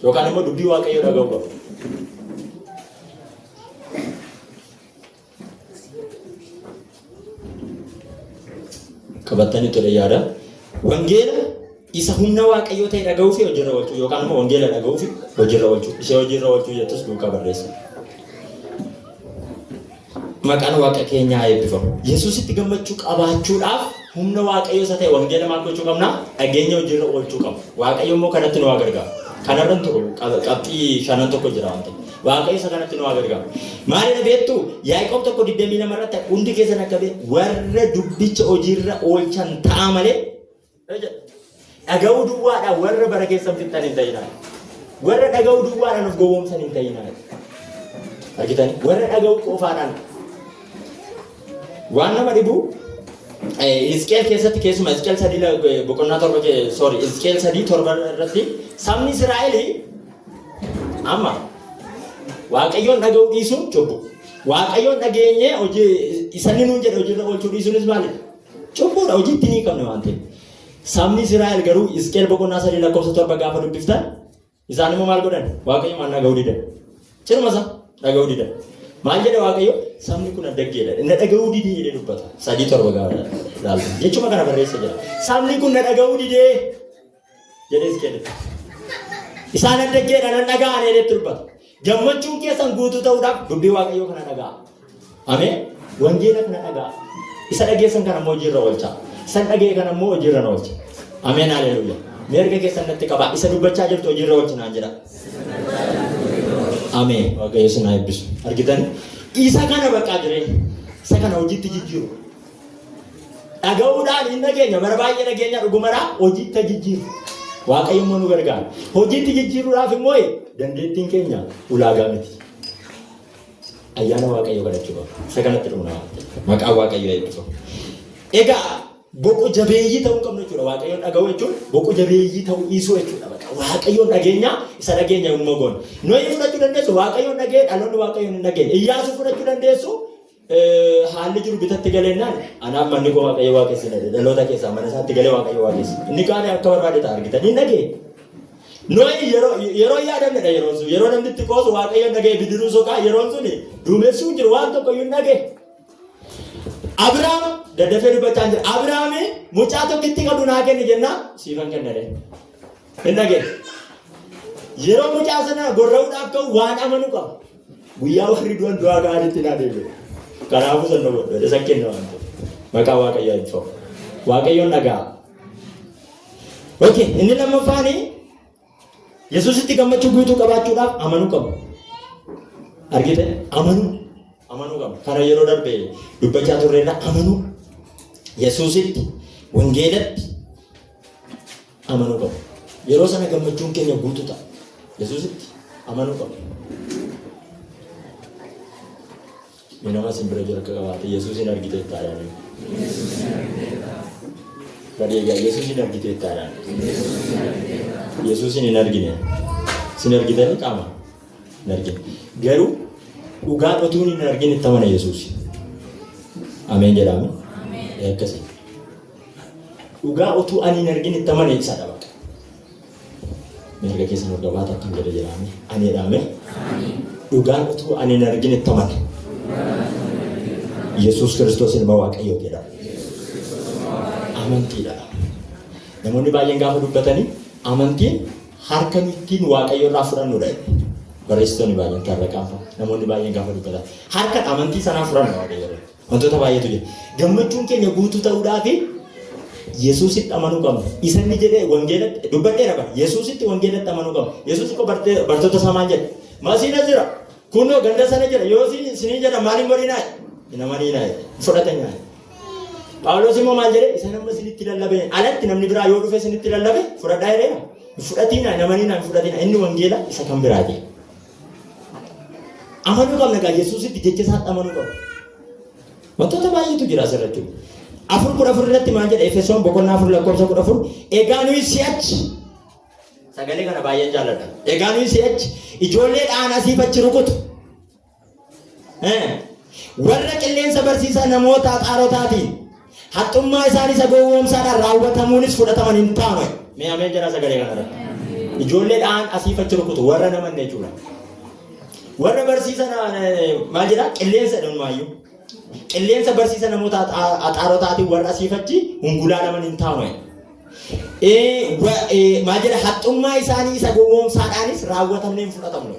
Yookaan immoo dubbii Waaqayyoo dhaga'uu qabna. Qabattanii tole yaada. Wangeela isa humna Waaqayyoo ta'e dhaga'uu fi hojiirra oolchuu yookaan immoo wangeela dhaga'uu fi hojiirra oolchuu. Ishee hojiirra oolchuu jettus duukaa barreessa. Maqaan Waaqa keenyaa haa eebbifamu. Yesuusitti gammachuu qabaachuudhaaf humna Waaqayyoo isa ta'e wangeela maal gochuu qabna? Dhageenya hojiirra oolchuu qabna. Waaqayyo immoo kanatti nu haa gargaaru. Kanarra hin turu qabxii shanan tokko jira waan ta'eef. Waaqayyo isa kanatti nu haa gargaaru. Maalidha beektu? Yaaqoob 1:22 irratti hundi keessan akka beektu warra dubbicha hojiirra oolchan ta'a malee dhaga'uu duwwaadhaan warra bara keessan fixxan hin ta'inaa. Warra dhaga'uu duwwaadhaan of gowwoomsan hin ta'inaa. Argitanii? Warra dhaga'uu qofaadhaan. Waan nama dhibu Hisqeel keessatti keessumaa Hisqeel 3 boqonnaa 7 sorry Hisqeel 3 7 irratti sabni Israa'el amma Waaqayyoon dhaga'uu dhiisuun cubbuu. Waaqayyoon dhageenyee hojii isanni nuun jedhe hojiirra oolchuu dhiisuunis maalidha? Cubbuudha hojiitti ni qabne waan ta'eef. Sabni Israa'el garuu Hisqeel boqonnaa 3 lakkoofsa 7 gaafa dubbiftan isaan immoo maal godhan? Waaqayyo maal dhaga'uu didan? Ciruma isaa dhaga'uu didan. Maal jedhe Waaqayyo? Sabni kun addaggeedha. Na dhaga'uu didee jedhee dubbata. 3:7 gaafa ilaaltan. Jechuma kana barreessa jira. Sabni kun na dhaga'uu didee jedhee Hisqeel. Isaan addaggeedha nan dhaga'an jedhee dubbata. Gammachuun keessan guutuu ta'uudhaaf dubbii Waaqayyoo kana dhaga'a. Ameen. Wangeela kana dhaga'a. Isa dhageessan kana immoo hojiirra oolchaa. Isa dhaga'e kana immoo hojiirra na oolcha. Ameen haleluuyaa. Mee harka keessan natti qabaa. Isa dubbachaa jirtu hojiirra oolchi naan jedha. Ameen. Waaqayyo isin haa eebbisu. Argitan? Isa kana bakka jireenya. Isa kana hojiitti jijjiiru. Dhaga'uudhaan hin dhageenya. Bara baay'ee dhageenya dhugumadha. Hojiitti jijjiiru. Waaqayyo immoo nu gargaara. Hojiitti jijjiiruudhaaf immoo dandeettiin keenya ulaagaa miti. Ayyaana Waaqayyoo kadhachuu qabna. Isa kanatti dhumna waan ta'eef. Maqaan Waaqayyoo eebbifamu. Egaa boqo jabeeyyii ta'uu qabna jechuudha. Waaqayyoon dhaga'uu jechuun boqo jabeeyyii ta'uu dhiisuu jechuudha. Bakka Waaqayyoon dhageenya isa dhageenya immoo goona. Nohii fudhachuu dandeessu Waaqayyoon dhaga'ee dhaloonni Waaqayyoon hin dhageenye. Iyyaasuu fudhachuu dandeessu haalli jiru bitatti galeennaan anaaf manni koo Waaqayyo waaqessina jedhe. Dhaloota keessaa mana isaatti galee Waaqayyo waaqessa. Inni kaan akka barbaade ta'a argitan hin dhageenye. Nohi yeroo yeroo yaadamnedha yeroon sun. Yeroo namni itti qoosu Waaqayyo dhaga'e bidiruu soqaa yeroon sun duumessuu hin jiru waan tokko iyyuu hin dhaga'e. Abiraam daddafee dubbachaa jira. Abiraam mucaa tokkitti qabdu naa kenni jennaan siifan kenna jedhe. Hin dhaga'e. Yeroo mucaa sana gorra'uudhaaf ka'u waan amanu qaba. Guyyaa warri du'an du'aa ga'anitti naa deebi'e. Kanaafuu san godhu isa kenna waan ta'eef. Maqaa Waaqayyoo eebbifamu. Waaqayyoon dhaga'a. Okay, inni lammaffaan Yesuusitti gammachuu guutuu qabaachuudhaaf amanuu qabu. Argite? Amanuu. Amanuu qabu. Kana yeroo darbe dubbachaa turreerra amanuu. Yesuusitti, wangeelatti amanuu qabu. Yeroo sana gammachuun keenya guutuu ta'a. Yesuusitti amanuu qabu. Mee nama isin bira jiru akka qabaate Yesuusin argiteetta jedhanii. Badeegaa Yesuusin argiteetta jedhan. Yesuusin hin argine. Isin argitanii qaama hin argine. Garuu dhugaa otuun hin argin itti amana Yesuus. Ameen jedhaame. Akkasii. Dhugaa otuu ani hin argin itti amane isadha baqa. Mirga keessan ol qabaata akkam jedhe jedhaame. Ani jedhaame. Dhugaan utuu ani hin argin itti amane. Yesuus Kiristoos ilma Waaqayyoo jedhama. Amantiidha. Namoonni baay'een gaafa dubbatanii amantiin harka nu ittiin Waaqayyo irraa fudhannudha. Barreessitoonni baay'een tarraqaan fa'a. Namoonni baay'een gaafa dubbatan harka amantii sanaa fudhanna Waaqayyo irraa. Wantoota baay'eetu jira. Gammachuun keenya guutuu ta'uudhaaf Yesuusitti amanuu qabna. Isa inni jedhee wangeelatti dubbadheera bara. Yesuusitti wangeelatti amanuu qabna. Yesuus koo bartoota isaa maal jedhe? Masiina jira. Kunoo ganda sana jira. Yoo isin jedha maaliin godhinaa? Hin amaniinaa. Fudhatanii. Phaawulos immoo maal jedhe? Isa nama isinitti lallabe alatti namni biraa yoo dhufe isinitti lallabe fudhadhaa jedheera. Hin fudhatiinaa, hin amaniinaa, hin fudhatiinaa. Inni wangeela isa kan biraati. Amanuu qabna egaa Yesuusitti jecha isaatti amanuu qabna. Wantoota baay'eetu jira asirra jechuudha. 4:14 irratti maal jedha? Efesoon boqonnaa 4 lakkoofsa 14, egaa nuyi si'achi, sagalee kana baay'een jaalladha. Egaa nuyi si'achi ijoollee dha'an asiif achi rukutu. Warra qilleensa barsiisa namoota xaarotaatiin haxxummaa isaan isa gowwoomsaadhaan raawwatamuunis fudhataman hin taanu. Mee ameen jedhaa sagalee kana irratti. Ijoollee dha'an asiif achi rukutu warra namanne jechuudha. Warra barsiisa maal jedhaa qilleensa dhumaayyuu. Qilleensa barsiisa namoota axaarotaatiin warra asiif achi hungulaalaman hin taanu. Maal jedha, haxxummaa isaanii isa gowwoomsaadhaanis raawwatamnee hin fudhatamnu.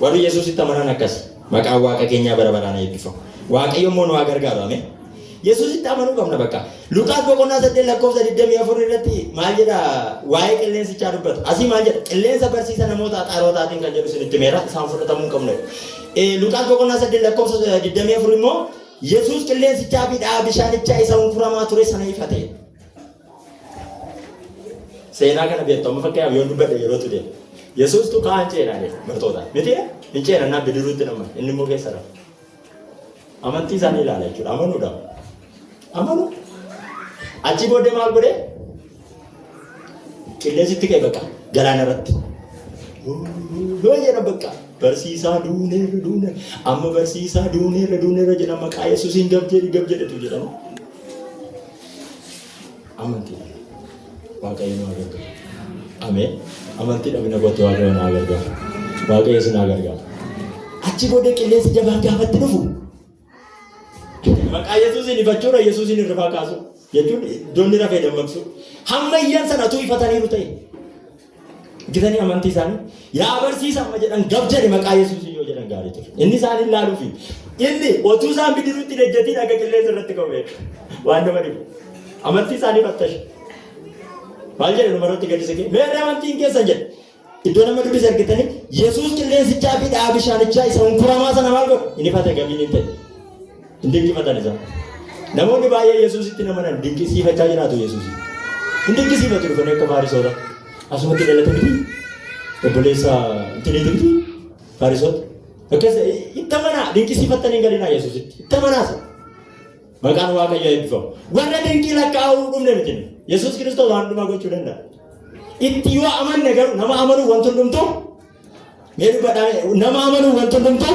Warri Yesuusitti amanan akkas. Maqaan Waaqa keenyaa bara baraan eebbifamu. Waaqayyo immoo nu haa gargaaru. Ameen. Yesuusitti amanuu qabna bakka. Luqaas boqonnaa 8 lakkoofsa 24 irratti maal jedha? Waa'ee qilleensichaa dubbata. Asii maal jedha? Qilleensa barsiisa namoota axaarotaatiin kan jedhu isinitti meera isaan fudhatamuu hin qabnu. Luqaas boqonnaa 8 lakkoofsa 24 immoo Yesuus qilleensichaa fi dha'a bishaanichaa isa hunkuramaa ture sana ifate. Seenaa kana beektu, amma fakkeenyaaf yoon dubbadhe yerootu deema. Yesuustu kaan ceenaa jedhe bartoota. Miti hin ceenannaa bidiruutti nama inni immoo keessa rafa. Amantii isaanii ilaala jechuudha. Amanuudha. Amanuu. Achi booddee maal godhee? Qilleensitti ka'e bakka galaana irratti. Yoo jedhan bakka barsiisaa duuneerra duuneerra amma barsiisaa duuneerra duuneerra jedhan maqaa Yesuusiin gab jedhi gab jedhetu jedhama. Amantii dha. Waaqayyo nu haa gargaaru. Ameen. Amantii dhabina kootti Waaqayyo nu haa gargaaru. Waaqayyo isin haa gargaaru. Achi booda qilleensi jabaan gaafatti dhufu. Maqaa Yesuusiin ifachuudha, Yesuusiin hirribaa kaasu jechuun iddoonni rafee dammaqsu. Hamma iyyan sana utuu ifataniiru ta'e. Gitanii amantii isaanii yaa barsiisa amma jedhan gab jedhe maqaa Yesuusiin yoo jedhan gaarii ture. Inni isaan hin laaluufi. Inni otuu isaan bidiruutti hin ejjetiin akka qilleensa irratti ka'u beeka. Waan nama dhibu. Amantii isaanii fattashe. Maal jedhe dhumarratti gadi siqee? Meerre amantiin keessan jedhe. Iddoo nama dubbise argitanii Yesuus qilleensichaa fi dha'a bishaanichaa isa hunkuramaa sana maal godhe? Inni ifate gabiin hin ta'e. Hin dinqifatan isaan. Namoonni baay'ee Yesuusitti hin amanan dinqisiifachaa jiraatu Yesuusiin. Hin dinqisiifatu dhufanii akka Faarisoota. Asumatti dhalate miti. Obboleessa intiniiti miti. Faarisoota. Akkas itti amanaa dinqisiifattanii hin galinaa Yesuusitti. Itti amanaas. Maqaan Waaqayyoo eebbifamu. Warra dinqii lakkaa'uu dhufne miti. Yesuus Kiristoos waan hundumaa gochuu danda'a. Itti yoo amanne garuu nama amanuu wanti hundumtuu mee dubbadhaa, nama amanuu wanti hundumtuu.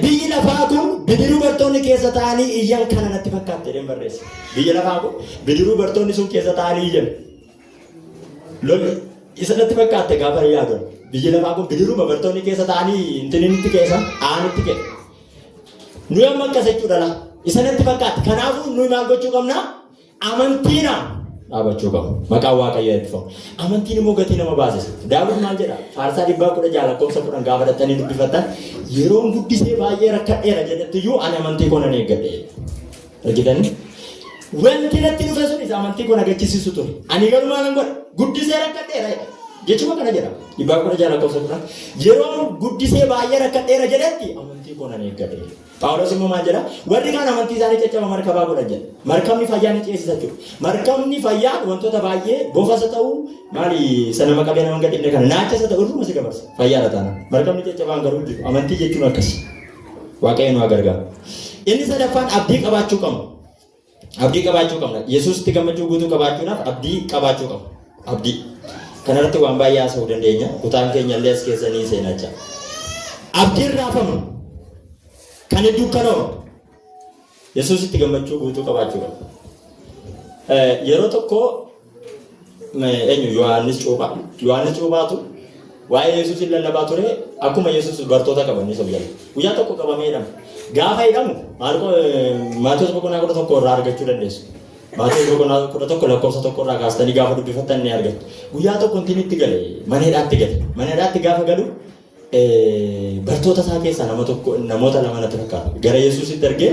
Biyyi lafaa kun bidiruu bartoonni keessa taa'anii iyyan kana natti fakkaatti jedheen barreesse. Biyyi lafaa kun bidiruu bartoonni sun keessa taa'anii iyyan. Lolli isa natti fakkaatte gaafa yaadu. Biyyi lafaa kun bidiruu bartoonni keessa taa'anii intinitti keessa aanitti ka'e. Nuyi amma akkas jechuudha laa. Isa natti fakkaatti. Kanaafuu nuyi maal gochuu qabna? Amantiina dhaabachuu qabu. Maqaan Waaqayyoo eebbifamu. Amantiin immoo gatii nama baasisa. Daawit maal jedha? Faarsaa 116 lakkoofsa 10 gaafa dhattanii dubbifattan, yeroon guddisee baay'ee rakkadheera jedhettiyyuu ani amantii koo nan eeggadhe jedhe. Argitanii? Wanti natti dhufe sun isa amantii koo na gachisiisu ture. Ani garuu maalan godha? Guddisee rakkadheera jedha. Jechuma kana jedha. 116 lakkoofsa 10. Yeroon guddisee baay'ee rakkadheera jedhetti amantii koo nan eeggadhe. Phaawulos immoo maal jedha? Warri kaan amantii isaanii caccaba markabaa godhan jedha. Markabni fayyaa ni ceesisa jechuudha. Markabni fayyaan wantoota baay'ee bofas haa ta'u maali isa nama qabee nama hin gadhiifne kana naachas haa ta'u irruma si dabarsa. Fayyaadha taanaan. Markabni caccabaan garuu hin jiru. Amantii jechuun akkasi. Waaqayyo nu haa gargaaru. Inni sadaffaan abdii qabaachuu qabna. Abdii qabaachuu qabna. Yesuusitti gammachuu guutuu qabaachuudhaaf abdii qabaachuu qabna. Abdii. Kanarratti waan baay'ee haasa'uu dandeenya. Kutaan keenya illee as keessa ni seenacha. Abdiin raafamu kan hin dukkanoofne Yesuusitti gammachuu guutuu qabaachuu qabna. Yeroo tokko Eenyu Yohaannis Cuuphaa. Yohaannis Cuuphaatu waa'ee Yesuus hin lallabaa ture akkuma Yesuus bartoota qaba inni jala. Guyyaa tokko qabamee hidhama. Gaafa hidhamu Maatewos boqonnaa 11 irraa argachuu dandeessu. Maatewos boqonnaa 11 lakkoofsa 1 irraa kaastanii gaafa dubbifattan ni argattu. Guyyaa tokko intin itti gale mana hidhaatti gale. Mana hidhaatti gaafa galu bartoota isaa keessaa nama tokko namoota lama natti fakkaata. Gara Yesuusitti ergee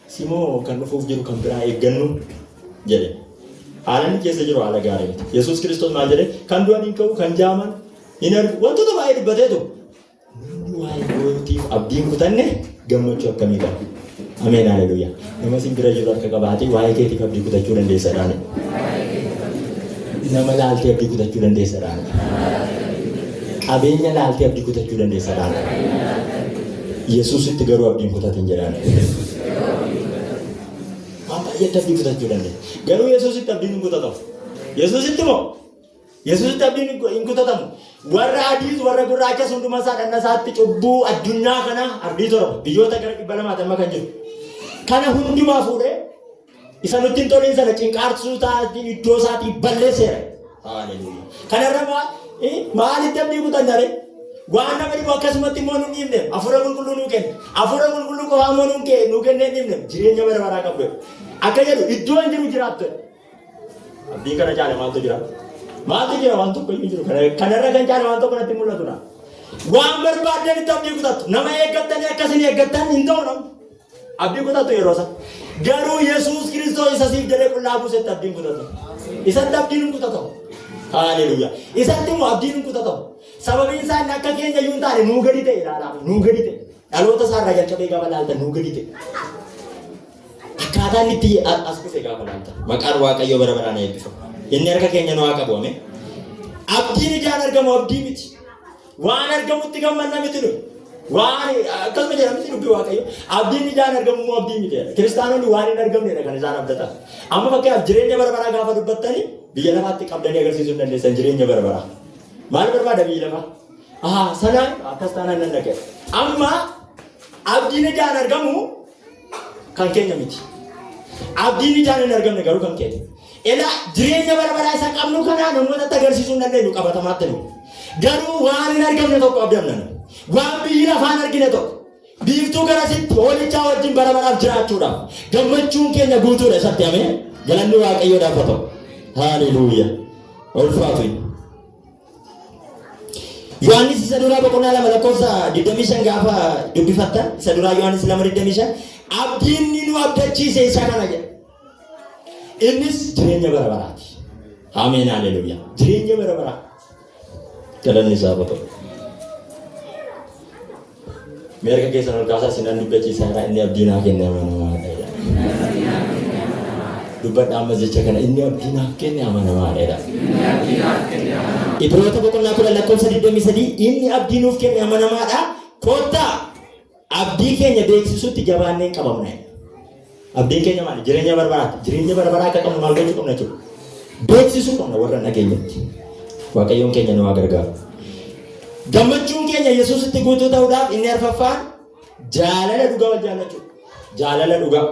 simoo kan dhufuuf jiru kan biraa eeggannu jedhe. Haala inni keessa jiru haala gaarii miti. Yesuus Kiristoos maal jedhe? Kan du'an hin ka'u, kan jaaman hin argu. Wantoota baay'ee dubbateetu. Namni waa'ee kootiif abdii hin kutanne gammachuu akkamii qaba? Ameen haleluuyaa. Nama sin bira jiru harka qabaatee waa'ee keetiif abdii kutachuu dandeessa dhaane. Nama laaltee abdii kutachuu dandeessa dhaane. Qabeenya laaltee abdii kutachuu dandeessa dhaane. Yesuusitti garuu abdiin kutatin jedhaan. Waan baay'eetti abdii kutachuu dandeessa. Garuu Yesuusitti abdiin hin kutatamu. Yesuusitti moo? Yesuusitti abdiin hin kutatamu. Warra adiis warra gurraachas hunduma isaa dhagna isaatti cubbuu addunyaa kana ardii torba biyyoota gara 200 amma kan jiru. Kana hundumaa fuudhee isa nutti hin toliin sana cinqaarsuu isaatiin iddoo isaatii balleesseera. Haaleluyyaa. Kanarra maalitti abdii kutanna ree? Waan nama dhibu akkasumatti immoo nu dhiifne hafuura qulqulluu nuu kenne. Hafuura qulqulluu qofaa immoo nuu kennee hin dhiifne jireenya bara baraa qabdu. Akka jedhu iddoo hin jiru jiraattu. Abdiin kana caale maaltu jira? Maaltu jira waan tokko iyyuu jiru. Kanarra kan caale waan tokko natti mul'atudha. Waan barbaaddanitti abdii kutattu. Nama eeggattanii akkasin eeggattan hin ta'u namni. Abdii kutattu yeroo sana. Garuu Yesuus Kiristoos isa siif jedhee qullaa buusetti abdiin kutatu. Isatti abdiin hin kutatamu. Haaleluyyaa. Isatti immoo abdiin hin kutatamu. Sababiin isaa inni akka keenya iyyuu hin taane nuu gadi ta'e ilaalaa. Nuu gadi ta'e. Dhaloota isaa irraa jalqabee gaafa laaltan nuu gadi ta'e. Akkaataa inni itti as dhufe gaafa laaltan. Maqaan Waaqayyoo bara baraan eebbifamu. Inni harka keenya nu haa qabu. Ameen. Abdiin ijaan argamu abdii miti. Waan argamutti gammanna miti nu. Waan akkasuma jedha miti dubbii Waaqayyo. Abdiin ijaan argamu immoo abdii miti jedha. Kiristaanonni waan hin argamnedha kan isaan abdatan. Amma fakkeenyaaf jireenya bara baraa gaafa dubbattanii biyya lafaatti qabdanii agarsiisuu hin dandeessan jireenya bara baraa. Maal barbaada biyyi lafaa? Ahaa sanaan akkas taanaan nan dhaqe. Amma abdiin ijaan argamu kan keenya miti. Abdiin ijaan hin argamne garuu kan keenya. Elaa jireenya bara baraa isa qabnu kanaa namootatti agarsiisuu hin dandeenyu qabatamaatti nu. Garuu waan hin argamne tokko abdanna nu. Waan biyyi lafaa hin argine tokko. Biiftuu garasitti hoolichaa wajjin bara baraaf jiraachuudhaaf gammachuun keenya guutuudha isatti ameen. Galanni Waaqayyoodhaaf haa ta'u. Haaleluuyaa. Ulfaatu. Yohaannis isa duraa boqonnaa 2 lakkoofsa 25 gaafa dubbifattan isa duraa Yohaannis 2:25 abdiin inni nu abdachiise isa kana jedha. Innis jireenya bara baraati. Ameen haleluuyaa. Jireenya bara baraa. Galanni isaa haa ta'u. Mee harka keessan ol kaasaa sinan dubbachiisaa jira inni abdii naa kenne amanamaadha jedha. Dubbadha ammas jecha kana inni abdii naaf kenne amanamaadha jedha. Ibroota boqonnaa 10 lakkoofsa 23 inni abdii nuuf kenne amanamaadha. Kottaa abdii keenya beeksisuutti jabaannee hin qabamna jedha. Abdiin keenya maali? Jireenya bara baraati. Jireenya bara baraa akka qabnu maal gochuu qabna jechuudha? Beeksisuu qabna warra nageenyatti. Waaqayyoon keenya nu haa gargaaru. Gammachuun keenya Yesuusitti guutuu ta'uudhaaf inni arfaffaan jaalala dhugaa wal jaallachuu. Jaalala dhugaa.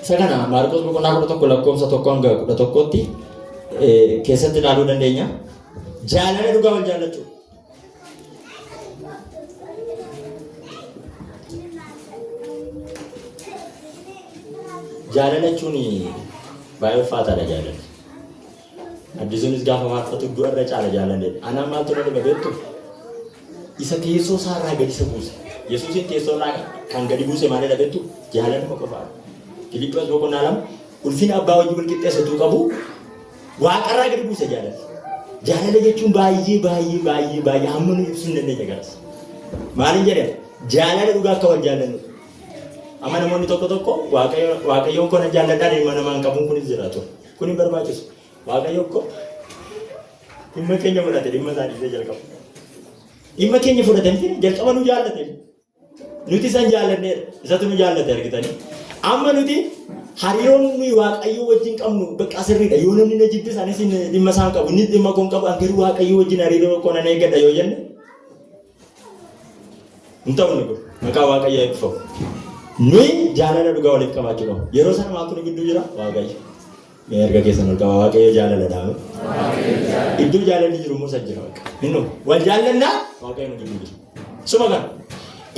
Isa kana Maarqos boqonnaa 11 lakkoofsa 1 hanga 11tti keessatti ilaaluu dandeenya. Jaalala dhugaa wal jaallachuu. Jaalala jechuun baay'ee ulfaataadha jaalalli. Addisuunis gaafa faarfatu du'a irra caala jaalalli. Anaan maaltu na dhiba beektu? Isa teessoo isaarraa gadi isa buuse. Yesuusiin teessoo irraa kan gadi buuse maalidha beektu? Jaalaluma qofaadha. Filiphos boqonnaa 2 ulfina abbaa wajjin wal qixxeessa utuu qabu Waaqarraa gadi buuse jaalala. Jaalala jechuun baay'ee baay'ee baay'ee baay'ee hamma nu ibsuu hin dandeenye garas. Maaliin jedhama? Jaalala dhugaa akka wal jaallannu. Amma namoonni tokko tokko Waaqayyoon koo nan jaalladhaa dhimma namaa hin qabuun kunis jira ture. Kun hin barbaachisu. Waaqayyo koo dhimma keenya fudhate dhimma isaa dhiisee jalqaba. Dhimma keenya fudhate miti jalqaba nu jaallate. Nuti isan jaallanneerra. Isatu nu jaallate argitanii. Amma nuti hariiroon nuyi Waaqayyoo wajjin qabnu bakka sirriidha. Yoo namni na jibbis anis dhimma isaan qabu. Inni dhimma koo hin qabu. An garuu Waaqayyoo wajjin hariiroo koo nan eeggadha yoo jenne hin ta'u inni kun. Maqaa Waaqayyoo eebbifamu. Nuyi jaalala dhugaa waliif qabaachuu qabna. Yeroo sana maaltu nu gidduu jira? Waaqayyo. Mee harka keessan ol qabaa Waaqayyo jaalala dhaame. Iddoo jaalalli jiru immoo san jira bakka. Inni wal jaallannaa Waaqayyo nu gidduu jira. Suma kana.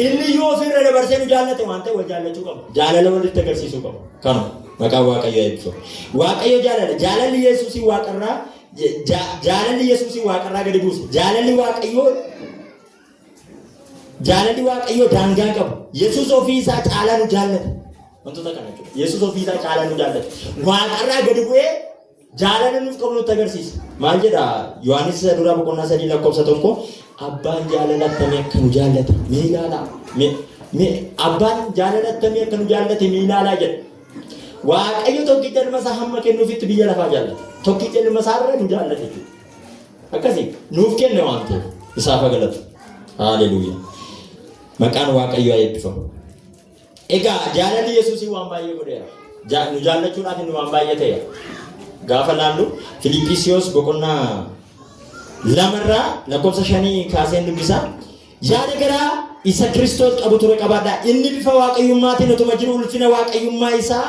Inni iyyuu ofirra dabarsee nu jaallate waan ta'eef wal jaallachuu qaba. Jaalala walitti agarsiisuu qaba. Kanuma maqaan Waaqayyo eebbifamu. Waaqayyo jaalala. Jaalalli Yesuusii waaqarraa jaalalli Yesuusii waaqarraa gadi buuse. Jaalalli Waaqayyoo Jaalalli Waaqayyoo daangaa hin qabu. Yesuus ofii isaa caalaa nu jaallata. Wantoota kana jechuudha. Yesuus ofii isaa caalaa nu jaallata. Waaqarraa gadi bu'ee jaalala nuuf qabu nutti agarsiisa. Maal jedha Yohaannis isa duraa boqonnaa 3 lakkoofsa 1 abbaan jaalala attamii akka nu jaallate mee ilaalaa. Mee abbaan jaalala attamii akka nu jaallate mee ilaalaa jedha. Waaqayyo tokkicha ilma isaa hamma kennuufitti biyya lafaa jaallata. Tokkicha ilma isaa irra nu jaallate jechuudha. Akkasi nuuf kenne waan ta'eef isaaf haa galatu. Haaleluuyaa. Maqaan Waaqayyoo haa eebbifamu. Egaa jaalalli Yesuusii waan baay'ee godheera. Nu jaallachuudhaaf inni waan baay'ee ta'eera. Gaafa laallu Filiphisiyoos boqonnaa lamarraa lakkoofsa shanii kaaseen dubbisa. Yaada garaa isa Kiristoos qabu ture qabaadhaa. Inni bifa waaqayyummaatiin utuma jiru ulfina waaqayyummaa isaa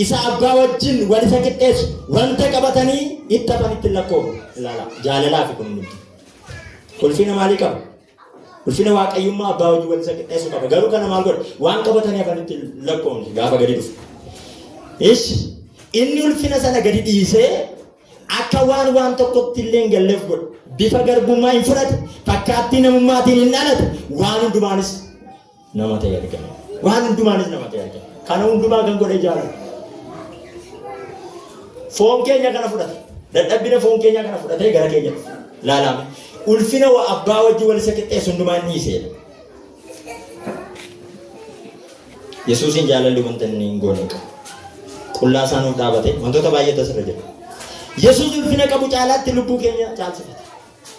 Isa abbaa wajjin wal isa qixxeessu wanta qabatanii itti hafanitti hin lakkoofne. Ilaalaa, jaalalaafi kun hundumti. Ulfina maalii qaba? Ulfina waaqayyummaa abbaa wajjin wal isa qixxeessu qaba. Garuu kana maal godha? Waan qabatanii hafanitti hin lakkoofne gaafa gadi dhufu. Ishi inni ulfina sana gadi dhiisee akka waan waan tokkotti illee hin galleef godhe. Bifa garbummaa hin fudhate, fakkaattii namummaatiin hin dhalate, waan hundumaanis nama ta'e argame. Waan hundumaanis nama ta'e argame. Kana hundumaa kan godhe jaalala. Foon keenya kana fudhate. Dadhabbina foon keenya kana fudhatee gara keenya dhufe. Laalaame. Ulfina wa abbaa wajjin wal isa qixxeessu hundumaa inni dhiiseera. Yesuusiin jaalalli wanta inni hin goone hin qabu. Qullaa isaa nuuf dhaabate wantoota baay'eetu asirra jira. Yesuus ulfina qabu caalaatti lubbuu keenya caalsifate.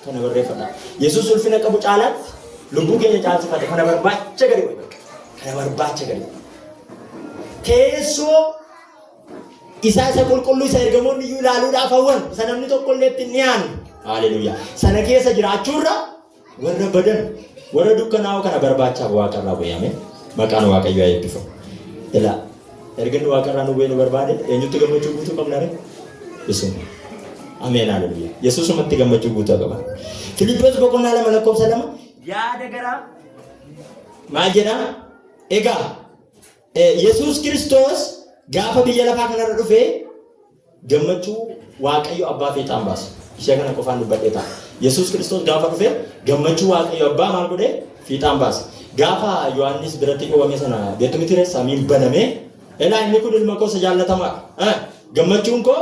Kana barreeffadhaa. Yesuus ulfina qabu caalaatti lubbuu keenya caalsifate. Kana barbaacha gadi bu'e bakka. Kana barbaacha gadi bu'e. Teessoo isaa isa qulqulluu isa ergamoonni iyyuu ilaaluudhaaf hawwan isa namni tokko illee itti hin dhiyaanne. Haaleluyyaa. Sana keessa jiraachuurra warra badan warra dukkanaa'oo kana barbaachaaf waaqarraa bu'e. Ameen. Maqaan Waaqayyoo haa eebbifamu. Ilaa erga inni waaqarraa nu bu'ee nu barbaade eenyutti gammachuu guutuu qabna ree? Isuma. Ameen haleluuyaa. Yesuusumatti gammachuu guutuu qaba. Filiphos boqonnaa 2 lakkoofsa 2 yaada garaa maal jedhaa? Egaa Yesuus Kiristoos gaafa biyya lafaa kanarra dhufee gammachuu Waaqayyo abbaa fiixaan baase. Ishee kana qofaan dubbadhee ta'a. Yesuus Kiristoos gaafa dhufe gammachuu Waaqayyo abbaa maal godhe? Fiixaan baase. Gaafa Yohaannis biratti cuuphame sana beektu miti ree samiin banamee elaa inni kun ilma koo isa jaallatamaadha. Gammachuun koo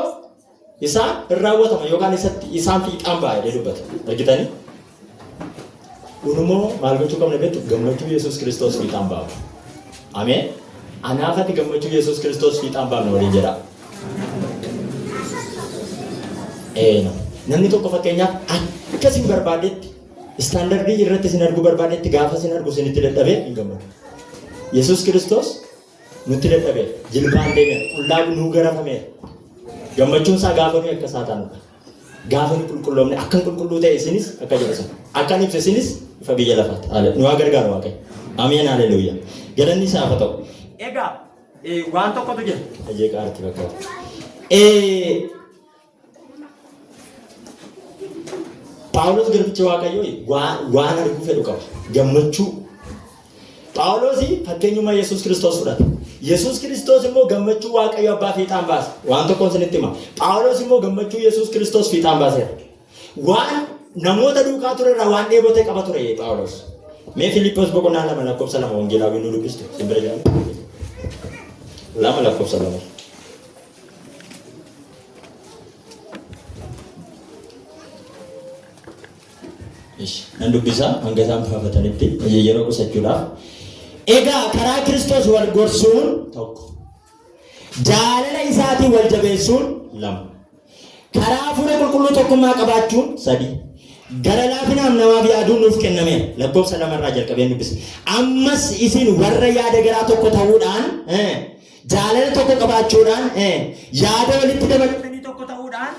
isaan hin raawwatama yookaan isatti isaan fiixaan ba'a jedhee dubbate. Argitanii? Kun immoo maal gochuu qabna beektu? Gammachuu Yesuus Kiristoos fiixaan baafna. Ameen. Anaaf ati gammachuu Yesuus Kiristoos fiixaan baafna waliin jedhaa. Ee no. Namni tokko fakkeenyaaf akka isin barbaadetti istaandardii irratti isin arguu barbaadetti gaafa isin argu isinitti dadhabee hin gammadu. Yesuus Kiristoos nutti dadhabeera. Jilbaan deemeera. Qullaa nuu garafameera. Gammachuun isaa gaafa nuyi akka isaa taanudha. Gaafa nu qulqulloomne akkan qulqulluu ta'e isinis akka jedhu sana. Akkan ibse isinis ifa biyya lafaati. Nu haa gargaaru Waaqayyo. Ameen haleluuyaa. Galanni isaaf haa ta'u. Egaa waan tokkotu jira. Ajeeqa aartii fakkaata. Phaawulos garbicha Waaqayyoo waan arguu fedhu qaba. Gammachuu. Phaawulos fakkeenyummaa Yesuus Kiristoos fudhate. Yesuus Kiristoos immoo gammachuu Waaqayyo abbaa fiixaan baase. Waan tokkoon isinitti hima. Phaawulos immoo gammachuu Yesuus Kiristoos fiixaan baaseera. Waan namoota duukaa ture irraa waan dheebote qaba ture Phaawulos. Mee Filiphos boqonnaa 2 lakkoofsa 2 wangeelaawwi nu dubbistu. Simbira jaalladhu. 2 lakkoofsa 2. Ishi, Nan dubbisa hanga isaan baafatanitti yeroo qusachuudhaaf. Egaa karaa Kiristoos wal gorsuun tokko. Jaalala isaatiin wal jabeessuun lama. Karaa hafuura qulqulluu tokkummaa qabaachuun sadii. Gara laafinaaf namaaf yaaduun nuuf kennameera. Lakkoofsa lamarraa jalqabeen dubbisa. Ammas isin warra yaada garaa tokko ta'uudhaan Jaalala tokko qabaachuudhaan, yaada walitti dabalatanii tokko ta'uudhaan,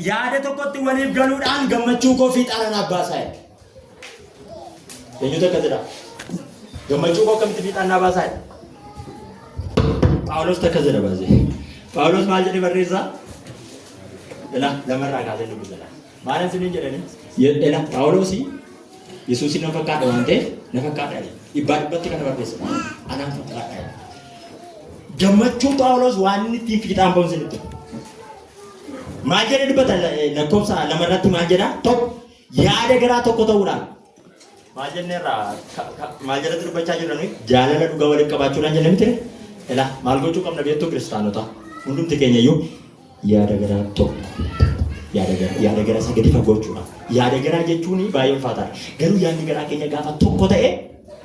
yaada tokkotti waliif galuudhaan gammachuu koo fiixaan anaaf baasaa jedhe. Eenyutu akkas jedha? Gammachuu koo akkamitti fiixaan naa baasaa jedhe? Phaawulos akkas jedha baasee. Phaawulos maal jedhee barreessaa? Ila lamarraa kaasee dubbisa. Maal isiniin jedhani? Ila Phaawulos Yesuusin na fakkaadha waan ta'eef na fakkaadha jedhe. Dhibbaa dhibbatti kana barreessa. Anaan fakkaadha jedhe. Gammachuun Phaawulos waan inni ittiin fiixaan ba'u isinitti. Maal jedhee dubbata lakkoofsa lamarratti maal jedha? Tokko yaada garaa tokko ta'uudhaan. Maal jenneerra maal jalatti dubbachaa jirra nuyi? Jaalala dhugaa waliif qabaachuudhaan jenne miti? Ila maal gochuu qabna beektuu kiristaanota? Hundumti keenya iyyuu yaada garaa tokko. Yaada garaa yaada garaa isa gadi fagoo jechuudha. Yaada garaa jechuun baay'ee ulfaataadha. Garuu yaadni garaa keenya gaafa tokko ta'e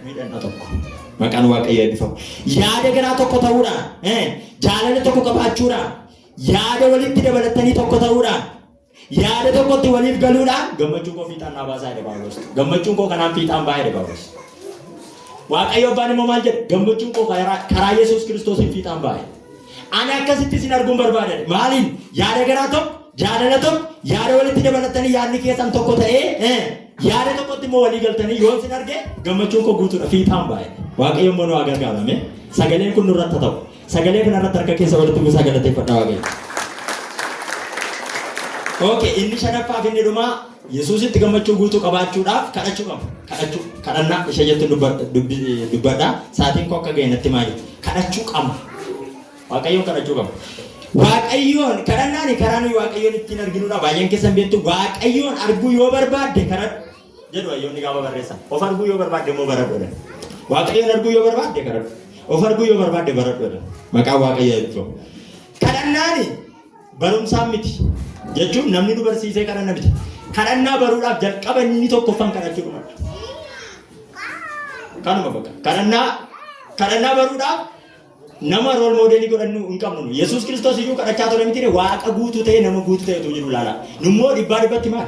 miidhagna tokko. Maqaan Waaqayyoo eebbifamu. Yaada garaa tokko ta'uudhaan, jaalala tokko qabaachuudhaan, yaada walitti dabalatanii tokko ta'uudhaan, yaada tokkotti waliif galuudhaan gammachuu koo fiixaan naa baasaa jedhe Phaawulos. Gammachuun koo kanaan fiixaan ba'a jedhe Phaawulos. Waaqayyo abbaan immoo maal jedhe? Gammachuun koo karaa Yesuus Kiristoosiin fiixaan ba'a. Ani akkasitti isin arguun barbaada. Maaliin? Yaada garaa tokko, jaalala tokko, yaada walitti dabalatanii yaadni keessan tokko ta'ee yaada tokkotti immoo walii galtanii yoon isin arge gammachuun koo guutuudha fiixaan ba'a. Waaqayyo immoo nu haa gargaarame. Sagaleen kun nurratti haa ta'u. Sagalee kanarratti harka keessa walitti buusaa galateeffadhaa Waaqayyo. Okay, inni shanaffaa fi inni dhumaa Yesuusitti gammachuu guutuu qabaachuudhaaf kadhachuu qabna. Kadhachuu, kadhannaa ishee jettu dubbadha. Saatiin koo akka ga'e natti himaa jirti. Kadhachuu qabna. Waaqayyoon kadhachuu qabna. Waaqayyoon kadhannaan karaa nuyi Waaqayyoon ittiin arginudha. Baay'een keessan beektu Waaqayyoon arguu yoo barbaadde kadhadhu jedhu hayyoonni gaafa barreessan. Of arguu yoo barbaadde immoo baradhu jedhan. Waaqayyoon arguu yoo barbaadde kadhadhu. Of arguu yoo barbaadde baradhu jedhan. Maqaan Waaqayyoo eebbifamu. Kadhannaani barumsaan miti jechuun namni nu barsiisee kadhanna miti. Kadhannaa baruudhaaf jalqaba inni tokkoffaan kadhachuu dhumadha. Kanuma bakka. Kadhannaa baruudhaaf nama role model godhannu hin qabnu. Nu. Yesuus Kiristoos iyyuu kadhachaa ture miti Waaqa guutuu ta'e nama guutuu ta'e utuu jiru ilaala. Nummoo dhibbaa dhibbatti maal?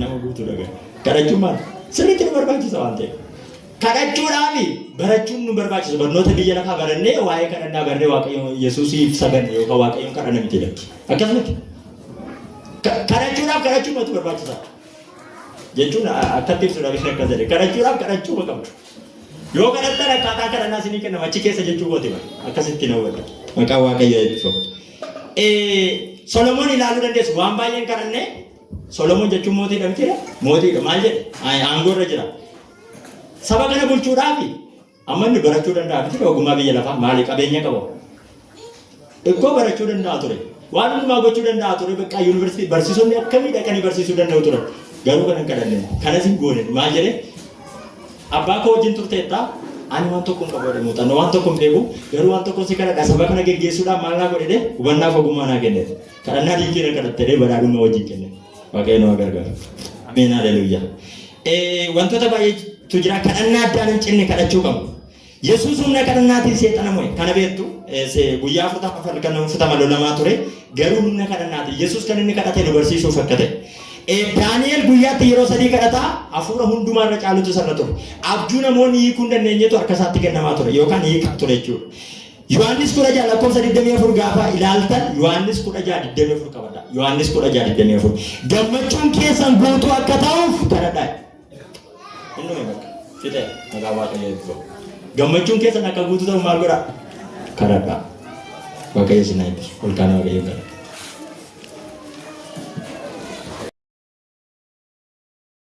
Nama guutuu dhagaa. Kadhachuun maal? Sirriitti nu barbaachisa waan ta'eef. Kadhachuudhaaf barachuun nu barbaachisa. Barnoota biyya lafaa barannee waa'ee kadhannaa barree Waaqayyo Yesuusiif saganne yookaan Waaqayyoon kadhanna miti lakki. Akkas miti. Kadhachuudhaaf kadhachuu matu barbaachisa. Jechuun akkatti ibsuudhaaf isheen akkas jedhe. Kadhachuudhaaf kadhachuu qabdu. Yoo kadhattan akkaataa kadhannaa isinii kennama achi keessa jechuu kooti bara. Akkasitti na hubadha. Maqaan Waaqayyoo eebbifamu. Solomoon ilaaluu dandeessu. Waan baay'een kadhannee Solomoon jechuun mootiidha mitiidha? Mootiidha. Maal jedhe? Aangoo irra jira. Saba kana bulchuudhaaf amma inni barachuu danda'a miti ogummaa biyya lafaa maali qabeenya qaba. Ikkoo barachuu danda'a ture. Waan hundumaa gochuu danda'a ture bakka yuunivarsiitii barsiisonni akkamii dhaqanii barsiisuu danda'u turan. Garuu kana hin kadhanne. Kanas hin goone. Maal jedhee? Abbaa koo wajjin turteetta. Ani waan tokko hin qabu jedhe muuxannoo waan tokko hin beeku. Garuu waan tokko si kadhadha saba kana geggeessuudhaaf maal naa godhe jedhee hubannaaf ogummaa naa kenne. Kadhannaa dinqii na kadhatte jedhee badhaadhummaa wajjin kenne. Waaqayyo nu haa gargaaru. Ameen haleluuyaa. Wantoota baay'eetu jira kadhannaa addaan hin cinne kadhachuu qabnu. Yesuus humna kadhannaatiin seexana mo'e. Kana beektu guyyaa 40 kan 40 lolamaa ture garuu humna kadhannaatiin Yesuus kan inni kadhate nu barsiisuuf akka ta'e. Daani'el guyyaatti yeroo sadii kadhataa hafuura hundumaa irra caalutu isarra ture. Abjuu namoonni hiikuu hin dandeenyetu harka isaatti kennamaa ture yookaan hiikaa ture jechuudha. Yohaannis 16 lakkoofsa 24 gaafa ilaaltan Yohaannis 16 24 qabadha. Yohaannis 16 24 gammachuun keessan guutuu akka ta'uuf kadhadhaa. Inni dhume bakka. Fixee maqaa Waaqayyoo eebbifamu. Gammachuun keessan akka guutuu ta'u maal godhaa? Kadhadhaa. Waaqayyo isin haa eebbisu. Ol kaanee Waaqayyo kadhadha.